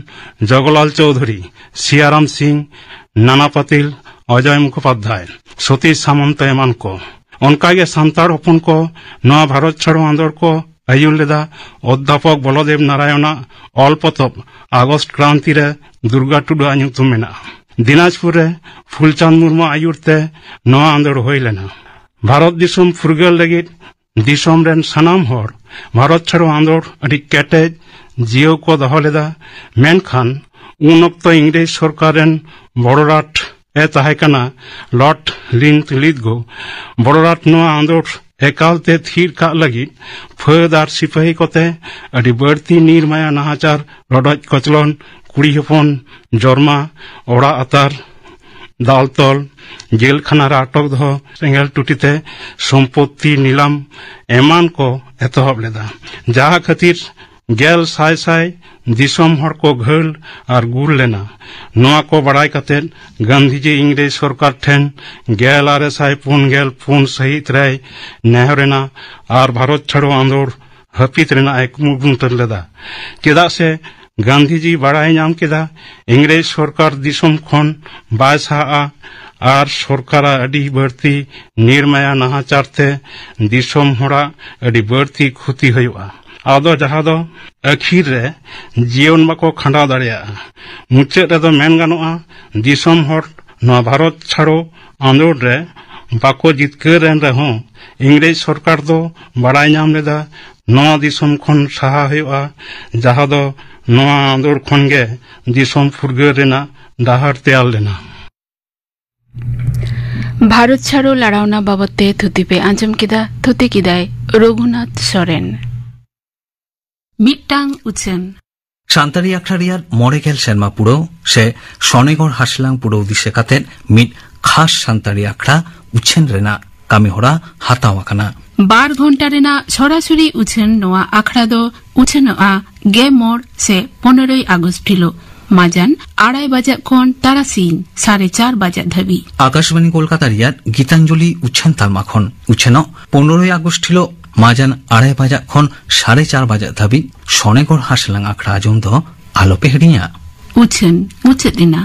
ᱡᱚᱜᱚᱞᱟᱞ ᱪᱳᱣᱫᱷᱩᱨᱤ, ᱥᱤᱭᱟᱨᱟᱢ ᱥᱤᱝ, ᱱᱟᱱᱟ ᱯᱟᱛᱤᱞ, ᱚᱡᱚᱭ ᱢᱩᱠᱷᱳᱯᱟᱫᱽᱫᱷᱟᱭ, ᱥᱚᱛᱤᱥ ᱥᱟᱢᱚᱱᱛᱚ ᱮᱢᱟᱱ ᱠᱚ᱾ ᱚᱱᱠᱟᱜᱮ ᱥᱟᱱᱛᱟᱲ ᱦᱚᱯᱚᱱ ᱠᱚ ᱱᱚᱣᱟ ᱵᱷᱟᱨᱚᱛ ᱪᱷᱟᱲᱚ ᱟᱸᱫᱳᱲ ᱠᱚ ᱟᱹᱭᱩᱨ ᱞᱮᱫᱟ᱾ ᱚᱫᱽᱫᱷᱟᱯᱚᱠ ᱵᱚᱞᱚᱫᱮᱵ ᱱᱟᱨᱟᱭᱚᱱᱟᱜ ᱚᱞ ᱯᱚᱛᱚᱵ ᱟᱜᱚᱥᱴ ᱠᱨᱟᱱᱛᱤ ᱨᱮ ᱫᱩᱨᱜᱟ ᱴᱩᱰᱩᱣᱟᱜ ᱧᱩᱛᱩᱢ ᱢᱮᱱᱟᱜᱼᱟ᱾ ᱫᱤᱱᱟᱡᱽᱯᱩᱨ ᱨᱮ ᱯᱷᱩᱞᱪᱟᱸᱫᱽ ᱢᱩᱨᱢᱩ ᱟᱹᱭᱩᱨ ᱛᱮ ᱱᱚᱣᱟ ᱟᱸᱫᱳᱲ ᱦᱩᱭ ᱞᱮᱱᱟ᱾ ᱵᱷᱟᱨᱚᱛ ᱫᱤᱥᱚᱢ ᱯᱷᱩᱨᱜᱟᱹᱞ ᱞᱟᱹᱜᱤᱫ ᱫᱤᱥᱚᱢ ᱨᱮᱱ ᱥᱟᱱᱟᱢ ᱦᱚᱲ ᱵᱷᱟᱨᱚᱛ ᱪᱷᱟᱲᱚ ᱟᱸᱫᱳᱲ ᱟᱹᱰᱤ ᱠᱮᱴᱮᱡ ᱡᱤᱭᱟᱹᱣ ᱠᱚ ᱫᱚᱦᱚ ᱞᱮᱫᱟ᱾ ᱢᱮᱱᱠᱷᱟᱱ ᱩᱱ ᱚᱠᱛᱚ ᱤᱝᱨᱮᱡᱽ ᱥᱚᱨᱠᱟᱨ ᱨᱮᱱ ᱵᱚᱲᱚᱨᱟᱴ ᱮ ᱛᱟᱦᱮᱸ ᱠᱟᱱᱟ ᱞᱚᱨᱰ ᱞᱤᱱᱛᱷᱞᱤᱛᱷᱜᱳ᱾ ᱵᱚᱲᱚᱨᱟᱴ ᱱᱚᱣᱟ ᱟᱸᱫᱳᱲ ᱮᱠᱟᱞ ᱛᱮ ᱛᱷᱤᱨ ᱠᱟᱜ ᱞᱟᱹᱜᱤᱫ ᱯᱷᱟᱹᱫ ᱟᱨ ᱥᱤᱯᱟᱹᱦᱤ ᱠᱚᱛᱮ ᱟᱹᱰᱤ ᱵᱟᱹᱲᱛᱤ ᱱᱤᱨᱢᱟᱭᱟ ᱱᱟᱦᱟᱪᱟᱨ, ᱨᱚᱰᱚᱡ ᱠᱚᱪᱞᱚᱱ, ᱠᱩᱲᱤ ᱦᱚᱯᱚᱱ ᱡᱚᱨᱢᱟ, ᱚᱲᱟᱜ ᱟᱛᱟᱨ, ᱫᱟᱞ ᱛᱚᱞ, ᱡᱮᱞ ᱠᱷᱟᱱᱟ ᱨᱮ ᱟᱴᱚᱠ ᱫᱚᱦᱚ, ᱥᱮᱸᱜᱮᱞ ᱴᱩᱴᱤ ᱛᱮ ᱥᱚᱢᱯᱚᱛᱛᱤ ᱱᱤᱞᱟᱢ ᱮᱢᱟᱱ ᱠᱚ ᱮᱛᱚᱦᱚᱵ ᱞᱮᱫᱟ, ᱡᱟᱦᱟᱸ ᱠᱷᱟᱹᱛᱤᱨ ᱜᱮᱞ ᱥᱟᱭ ᱥᱟᱭ ᱫᱤᱥᱚᱢ ᱦᱚᱲ ᱠᱚ ᱜᱷᱟᱹᱞ ᱟᱨ ᱜᱩᱨ ᱞᱮᱱᱟ᱾ ᱱᱚᱣᱟ ᱠᱚ ᱵᱟᱲᱟᱭ ᱠᱟᱛᱮ ᱜᱟᱱᱫᱷᱤᱡᱤ ᱤᱝᱨᱮᱡᱽ ᱥᱚᱨᱠᱟᱨ ᱴᱷᱮᱱ ᱜᱮᱞ ᱟᱨᱮ ᱥᱟᱭ ᱯᱩᱱ ᱜᱮᱞ ᱯᱩᱱ ᱥᱟᱹᱦᱤᱛ ᱨᱮᱭ ᱱᱮᱦᱚᱨ ᱮᱱᱟ ᱟᱨ ᱵᱷᱟᱨᱚᱛ ᱪᱷᱟᱲᱚ ᱟᱸᱫᱳᱲ ᱦᱟᱹᱯᱤᱫ ᱨᱮᱱᱟᱜ ᱮ ᱠᱩᱨᱩᱢᱩᱴᱩ ᱞᱮᱫᱟ᱾ ᱪᱮᱫᱟᱜ ᱥᱮ ᱜᱟᱱᱫᱷᱤᱡᱤ ᱵᱟᱲᱟᱭ ᱧᱟᱢ ᱠᱮᱫᱟ, ᱤᱝᱨᱮᱡᱽ ᱥᱚᱨᱠᱟᱨ ᱫᱤᱥᱚᱢ ᱠᱷᱚᱱ ᱵᱟᱭ ᱥᱟᱦᱟᱜᱼᱟ ᱟᱨ ᱥᱚᱨᱠᱟᱨᱟᱜ ᱟᱹᱰᱤ ᱵᱟᱹᱲᱛᱤ ᱱᱤᱨᱢᱟᱭᱟ ᱱᱟᱦᱟᱪᱟᱨ ᱛᱮ ᱫᱤᱥᱚᱢ ᱦᱚᱲᱟᱜ ᱟᱹᱰᱤ ᱵᱟᱹᱲᱛᱤ ᱠᱷᱚᱛᱤ ᱦᱩᱭᱩᱜᱼᱟ᱾ ᱟᱫᱚ ᱡᱟᱦᱟᱸ ᱫᱚ ᱟᱹᱠᱷᱤᱨ ᱨᱮ ᱡᱤᱭᱚᱱ ᱵᱟᱠᱚ ᱠᱷᱟᱸᱰᱟᱣ ᱫᱟᱲᱮᱭᱟᱜᱼᱟ᱾ ᱢᱩᱪᱟᱹᱫ ᱨᱮᱫᱚ ᱢᱮᱱ ᱜᱟᱱᱚᱜᱼᱟ, ᱫᱤᱥᱚᱢ ᱦᱚᱲ ᱱᱚᱣᱟ ᱵᱷᱟᱨᱚᱛ ᱪᱷᱟᱲᱚ ᱟᱸᱫᱳᱲ ᱨᱮ ᱵᱟᱠᱚ ᱡᱤᱛᱠᱟᱹᱨ ᱮᱱ ᱨᱮᱦᱚᱸ, ᱤᱝᱨᱮᱡᱽ ᱥᱚᱨᱠᱟᱨ ᱫᱚ ᱵᱟᱲᱟᱭ ᱧᱟᱢ ᱞᱮᱫᱟ ᱱᱚᱣᱟ ᱫᱤᱥᱚᱢ ᱠᱷᱚᱱ ᱥᱟᱦᱟ ᱦᱩᱭᱩᱜᱼᱟ, ᱡᱟᱦᱟᱸ ᱫᱚ ᱱᱚᱣᱟ ᱟᱸᱫᱳᱲ ᱠᱷᱚᱱ ᱜᱮ ᱫᱤᱥᱚᱢ ᱯᱷᱩᱨᱜᱟᱹᱞ ᱨᱮᱱᱟᱜ ᱰᱟᱦᱟᱨ ᱛᱮᱭᱟᱨ ᱞᱮᱱᱟ᱾ ᱵᱷᱟᱨᱚᱛ ᱪᱷᱟᱲᱚ ᱞᱟᱲᱟᱣᱱᱟ ᱵᱟᱵᱚᱛ ᱛᱮ ᱛᱷᱩᱛᱤ ᱯᱮ ᱟᱸᱡᱚᱢ ᱠᱮᱫᱟ᱾ ᱛᱷᱩᱛᱤ ᱠᱮᱫᱟᱭ ᱨᱚᱜᱷᱩᱱᱟᱛᱷ ᱥᱚᱨᱮᱱ᱾ ᱢᱤᱫᱴᱟᱝ ᱩᱪᱷᱟᱹᱱ᱾ ᱥᱟᱱᱛᱟᱲᱤ ᱟᱠᱷᱲᱟ ᱨᱮᱭᱟᱜ ᱢᱚᱬᱮ ᱜᱮᱞ ᱥᱮᱨᱢᱟ ᱯᱩᱨᱟᱹᱣ ᱥᱮ ᱥᱚᱱᱮᱜᱚᱲ ᱦᱟᱥᱞᱟᱝ ᱯᱩᱨᱟᱹᱣ ᱫᱤᱥᱟᱹ ᱠᱟᱛᱮ ᱢᱤᱫ ᱠᱷᱟᱥ ᱥᱟᱱᱛᱟᱲᱤ ᱟᱠᱷᱲᱟ ᱩᱪᱷᱟᱹᱱ ᱨᱮᱱᱟᱜ ᱠᱟᱹᱢᱤ ᱦᱚᱨᱟ ᱦᱟᱛᱟᱣ ᱟᱠᱟᱱᱟ᱾ ᱵᱟᱨ ᱜᱷᱚᱱᱴᱟ ᱨᱮᱱᱟᱜ ᱥᱚᱨᱟᱥᱚᱨᱤ ᱩᱪᱷᱟᱹᱱ ᱱᱚᱣᱟ ᱟᱠᱷᱲᱟ ᱫᱚ ᱩᱪᱷᱟᱹᱱᱚᱜᱼᱟ ᱜᱮᱞ ᱢᱚᱬᱮ ᱥᱮ ᱯᱚᱱᱮᱨᱚᱭ ᱟᱜᱚᱥᱴ ᱦᱤᱞᱳᱜ ᱢᱟᱡᱟᱱ ᱟᱲᱟᱭ ᱵᱟᱡᱟᱜ ᱠᱷᱚᱱ ᱛᱟᱨᱟᱥᱤᱧ ᱥᱟᱲᱮ ᱪᱟᱨ ᱵᱟᱡᱟᱜ ᱫᱷᱟᱹᱵᱤᱡ᱾ ᱟᱠᱟᱥᱵᱟᱬᱤ ᱠᱳᱞᱠᱟᱛᱟ ᱨᱮᱭᱟᱜ ᱜᱤᱛᱟᱧᱡᱚᱞᱤ ᱩᱪᱷᱟᱹᱱ ᱛᱟᱞᱢᱟ ᱠᱷᱚᱱ ᱩᱪᱷᱟᱹᱱᱚᱜ ᱯᱚᱱᱮᱨᱚᱭ ᱟᱜᱚᱥᱴ ᱦᱤᱞᱳᱜ ᱢᱟᱡᱟᱱ ᱟᱲᱟᱭ ᱵᱟᱡᱟᱜ ᱠᱷᱚᱱ ᱥᱟᱲᱮ ᱪᱟᱨ ᱵᱟᱡᱟᱜ ᱫᱷᱟᱹᱵᱤᱡ ᱥᱚᱱᱮᱜᱚᱲ ᱦᱟᱥᱞᱟᱝ ᱟᱠᱷᱲᱟ ᱟᱸᱡᱚᱢ ᱫᱚ ᱟᱞᱚᱯᱮ ᱦᱤᱲᱤᱧᱟ᱾ ᱩᱪᱷᱟᱹᱱ ᱢᱩᱪᱟᱹᱫ ᱮᱱᱟ᱾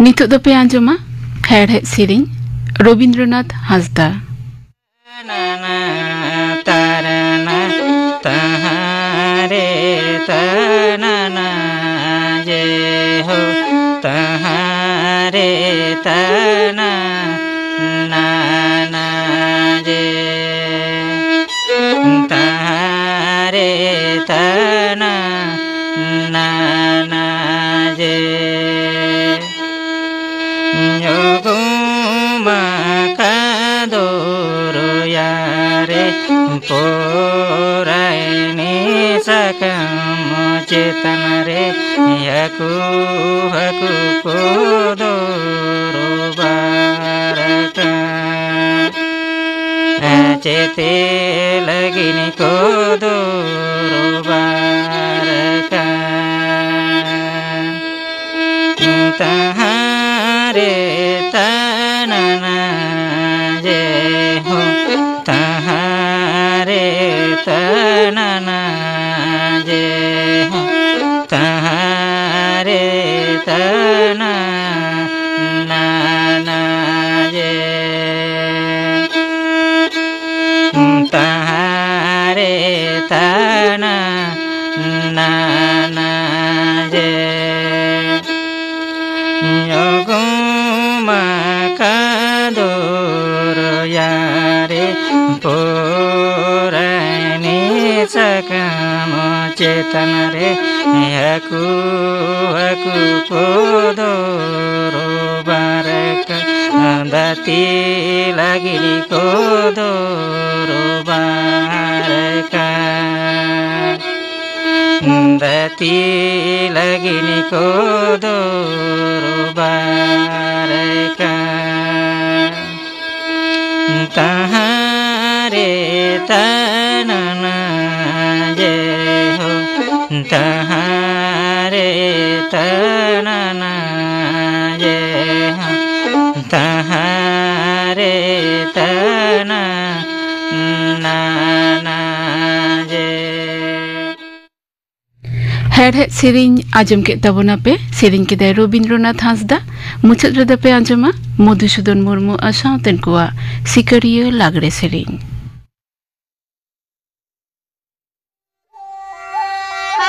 ᱱᱤᱛᱚᱜ ᱫᱚᱯᱮ ᱟᱸᱡᱚᱢᱟ ᱦᱮᱲᱦᱮᱫ ᱥᱮᱨᱮᱧ ᱨᱚᱵᱤᱱᱫᱨᱚᱱᱟᱛᱷ ᱦᱟᱸᱥᱫᱟ᱾ ᱱᱟ, ᱱᱟ, ᱱᱟ ᱡᱮ᱾ ᱧᱩᱦᱩᱢ ᱟᱠᱟᱫ ᱫᱚᱨᱭᱟ ᱨᱮ, ᱯᱚᱨᱟᱭᱱᱤ ᱥᱟᱠᱟᱢ ᱪᱮᱛᱟᱱ ᱨᱮ, ᱦᱟᱹᱠᱩ, ᱦᱟᱹᱠᱩ ᱠᱚ ᱫᱚᱨᱵᱟᱨ ᱠᱟᱱ᱾ ᱪᱮᱛᱮ ᱞᱟᱹᱜᱤᱫ ᱠᱚ ᱫᱚᱨᱵᱟᱨ ᱠᱟᱱ᱾ ᱛᱟᱦᱟᱨᱮ ᱛᱟᱱᱟᱱᱟ ᱡᱮ ᱦᱚᱸ, ᱛᱟᱦᱟᱨᱮ ᱛᱟᱱᱟᱱᱟ ᱡᱮ ᱦᱚᱸ, ᱛᱟᱦᱟᱨᱮ ᱛᱟᱱᱟ ᱱᱟᱱᱟ ᱡᱮ᱾ ᱛᱟᱦᱟᱨᱮ ᱛᱟᱱᱟ ᱱᱟᱱᱟ ᱡᱮ᱾ ᱧᱩᱦᱩᱢ ᱟᱠᱟᱫ ᱫᱚᱨᱭᱟ ᱨᱮ, ᱯᱚᱨᱟᱭᱱᱤ ᱥᱟᱠᱟᱢ ᱪᱮᱛᱟᱱ ᱨᱮ, ᱦᱟᱹᱠᱩ, ᱦᱟᱹᱠᱩ ᱠᱚ ᱫᱚᱨᱵᱟᱨ ᱠᱟᱱ᱾ ᱫᱟᱹᱛᱤ ᱞᱟᱹᱜᱤᱫ ᱠᱚ ᱫᱚᱨᱵᱟᱨ ᱠᱟᱱ᱾ ᱫᱟᱹᱛᱤ ᱞᱟᱹᱜᱤᱫ ᱠᱚ ᱫᱚᱨᱵᱟᱨ ᱠᱟᱱ᱾ ᱛᱟᱦᱟᱨᱮ ᱛᱟᱱᱟᱱᱟ ᱡᱮ ᱦᱚ, ᱛᱟᱦᱟᱨᱮ ᱛᱟᱱᱟᱱᱟ ᱡᱮ ᱦᱚ, ᱛᱟᱦᱟᱨᱮ ᱛᱟᱱᱟ ᱱᱟᱱᱟ ᱡᱮ᱾ ᱦᱮᱲᱦᱮᱫ ᱥᱮᱨᱮᱧ ᱟᱸᱡᱚᱢ ᱠᱮᱫ ᱛᱟᱵᱚᱱᱟ ᱯᱮ᱾ ᱥᱮᱨᱮᱧ ᱠᱮᱫᱟᱭ ᱨᱚᱵᱤᱱᱫᱨᱚᱱᱟᱛᱷ ᱦᱟᱸᱥᱫᱟ᱾ ᱢᱩᱪᱟᱹᱫ ᱨᱮᱫᱚ ᱯᱮ ᱟᱸᱡᱚᱢᱟ ᱢᱚᱫᱷᱩᱥᱩᱫᱚᱱ ᱢᱩᱨᱢᱩ ᱟᱨ ᱥᱟᱶᱛᱮᱱ ᱠᱚᱣᱟᱜ ᱥᱤᱠᱟᱹᱨᱤᱭᱟᱹ ᱞᱟᱜᱽᱲᱮ ᱥᱮᱨᱮᱧ᱾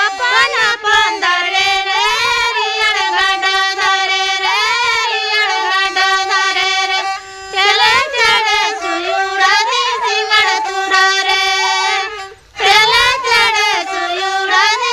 ᱟᱯᱟᱱ ᱟᱯᱟᱱ ᱫᱟᱨᱮ ᱨᱮ, ᱨᱮᱭᱟᱲ ᱜᱟᱰᱟ ᱫᱟᱨᱮ ᱨᱮ, ᱨᱮᱭᱟᱲ ᱜᱟᱰᱟ ᱫᱟᱨᱮ ᱨᱮ, ᱪᱮᱞᱮ ᱪᱮᱬᱮ ᱥᱩᱭᱩᱲ ᱟᱫᱤ ᱥᱤᱸᱜᱟᱲ ᱛᱩᱨᱟ ᱨᱮ᱾ ᱪᱮᱞᱮ ᱪᱮᱬᱮ ᱥᱩᱭᱩᱲ ᱟᱫᱤ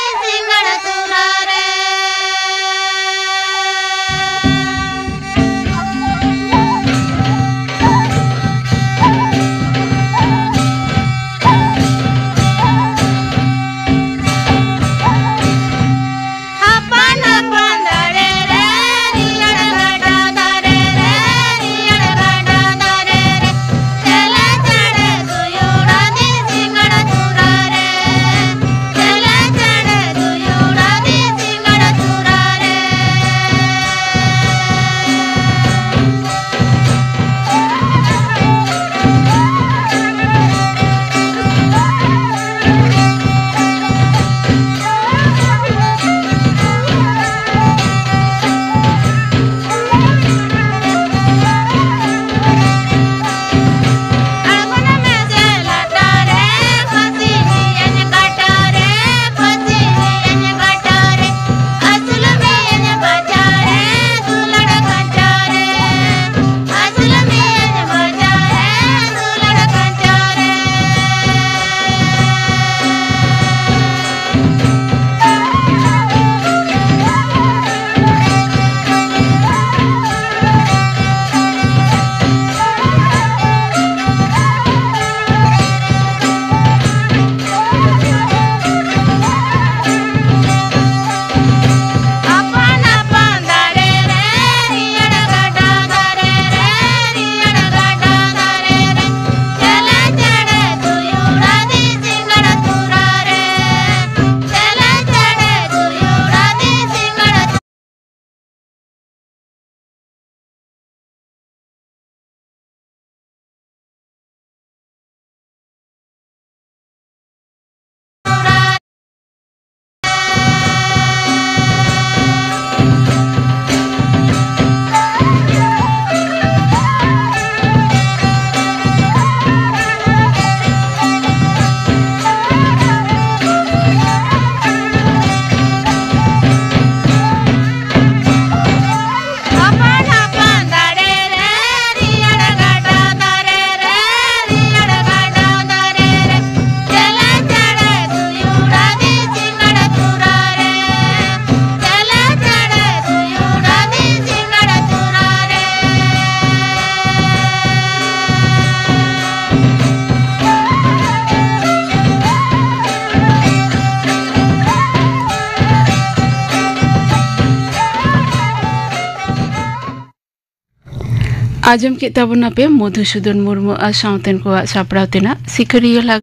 ᱟᱸᱡᱚᱢ ᱠᱮᱫ ᱛᱟᱵᱚᱱᱟᱯᱮ ᱢᱚᱫᱷᱩᱥᱩᱫᱚᱱ ᱢᱩᱨᱢᱩ ᱟᱨ ᱥᱟᱶᱛᱮᱱ ᱠᱚᱣᱟᱜ ᱥᱟᱯᱲᱟᱣ ᱛᱮᱱᱟᱜ ᱥᱤᱠᱟᱹᱨᱤᱭᱟᱹ ᱞᱟᱜᱽ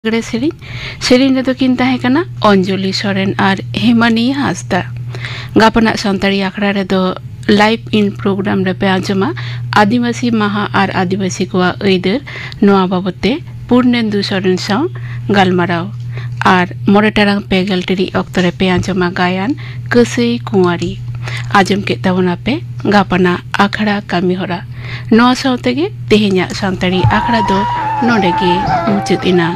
ᱞᱟᱜᱽᱲᱮ ᱥᱮᱨᱮᱧ᱾ ᱥᱮᱨᱮᱧ ᱨᱮᱫᱚ ᱠᱤᱱ ᱛᱟᱦᱮᱸ ᱠᱟᱱᱟ ᱚᱧᱡᱚᱞᱤ ᱥᱚᱨᱮᱱ ᱟᱨ ᱦᱮᱢᱟᱱᱤ ᱦᱟᱸᱥᱫᱟ᱾ ᱜᱟᱯᱟᱱᱟᱜ ᱥᱟᱱᱛᱟᱲᱤ ᱟᱠᱷᱲᱟ ᱨᱮᱫᱚ ᱞᱟᱭᱤᱵᱷ ᱤᱱ ᱯᱨᱳᱜᱨᱟᱢ ᱨᱮᱯᱮ ᱟᱸᱡᱚᱢᱟ ᱟᱹᱫᱤᱵᱟᱹᱥᱤ ᱢᱟᱦᱟ ᱟᱨ ᱟᱹᱫᱤᱵᱟᱹᱥᱤ ᱠᱚᱣᱟᱜ ᱟᱹᱭᱫᱟᱹᱨ, ᱱᱚᱣᱟ ᱵᱟᱵᱚᱛ ᱛᱮ ᱯᱩᱨᱱᱮᱱᱫᱩ ᱥᱚᱨᱮᱱ ᱥᱟᱶ ᱜᱟᱞᱢᱟᱨᱟᱣ᱾ ᱟᱨ ᱢᱚᱬᱮ ᱴᱟᱲᱟᱝ ᱯᱮ ᱜᱮᱞ ᱴᱤᱲᱤᱡ ᱚᱠᱛᱚ ᱨᱮᱯᱮ ᱟᱸᱡᱚᱢᱟ ᱜᱟᱭᱟᱱ ᱠᱟᱹᱥᱟᱹᱭ ᱠᱩᱸᱣᱟᱨᱤ᱾ ᱟᱸᱡᱚᱢ ᱠᱮᱫ ᱛᱟᱵᱚᱱᱟᱯᱮ ᱜᱟᱯᱟᱱᱟᱜ ᱟᱠᱷᱲᱟ ᱠᱟᱹᱢᱤ ᱦᱚᱨᱟ᱾ ᱱᱚᱣᱟ ᱥᱟᱶ ᱛᱮᱜᱮ ᱛᱮᱦᱮᱧᱟᱜ ᱥᱟᱱᱛᱟᱲᱤ ᱟᱠᱷᱲᱟ ᱫᱚ ᱱᱚᱰᱮ ᱜᱮ ᱢᱩᱪᱟᱹᱫ ᱮᱱᱟ᱾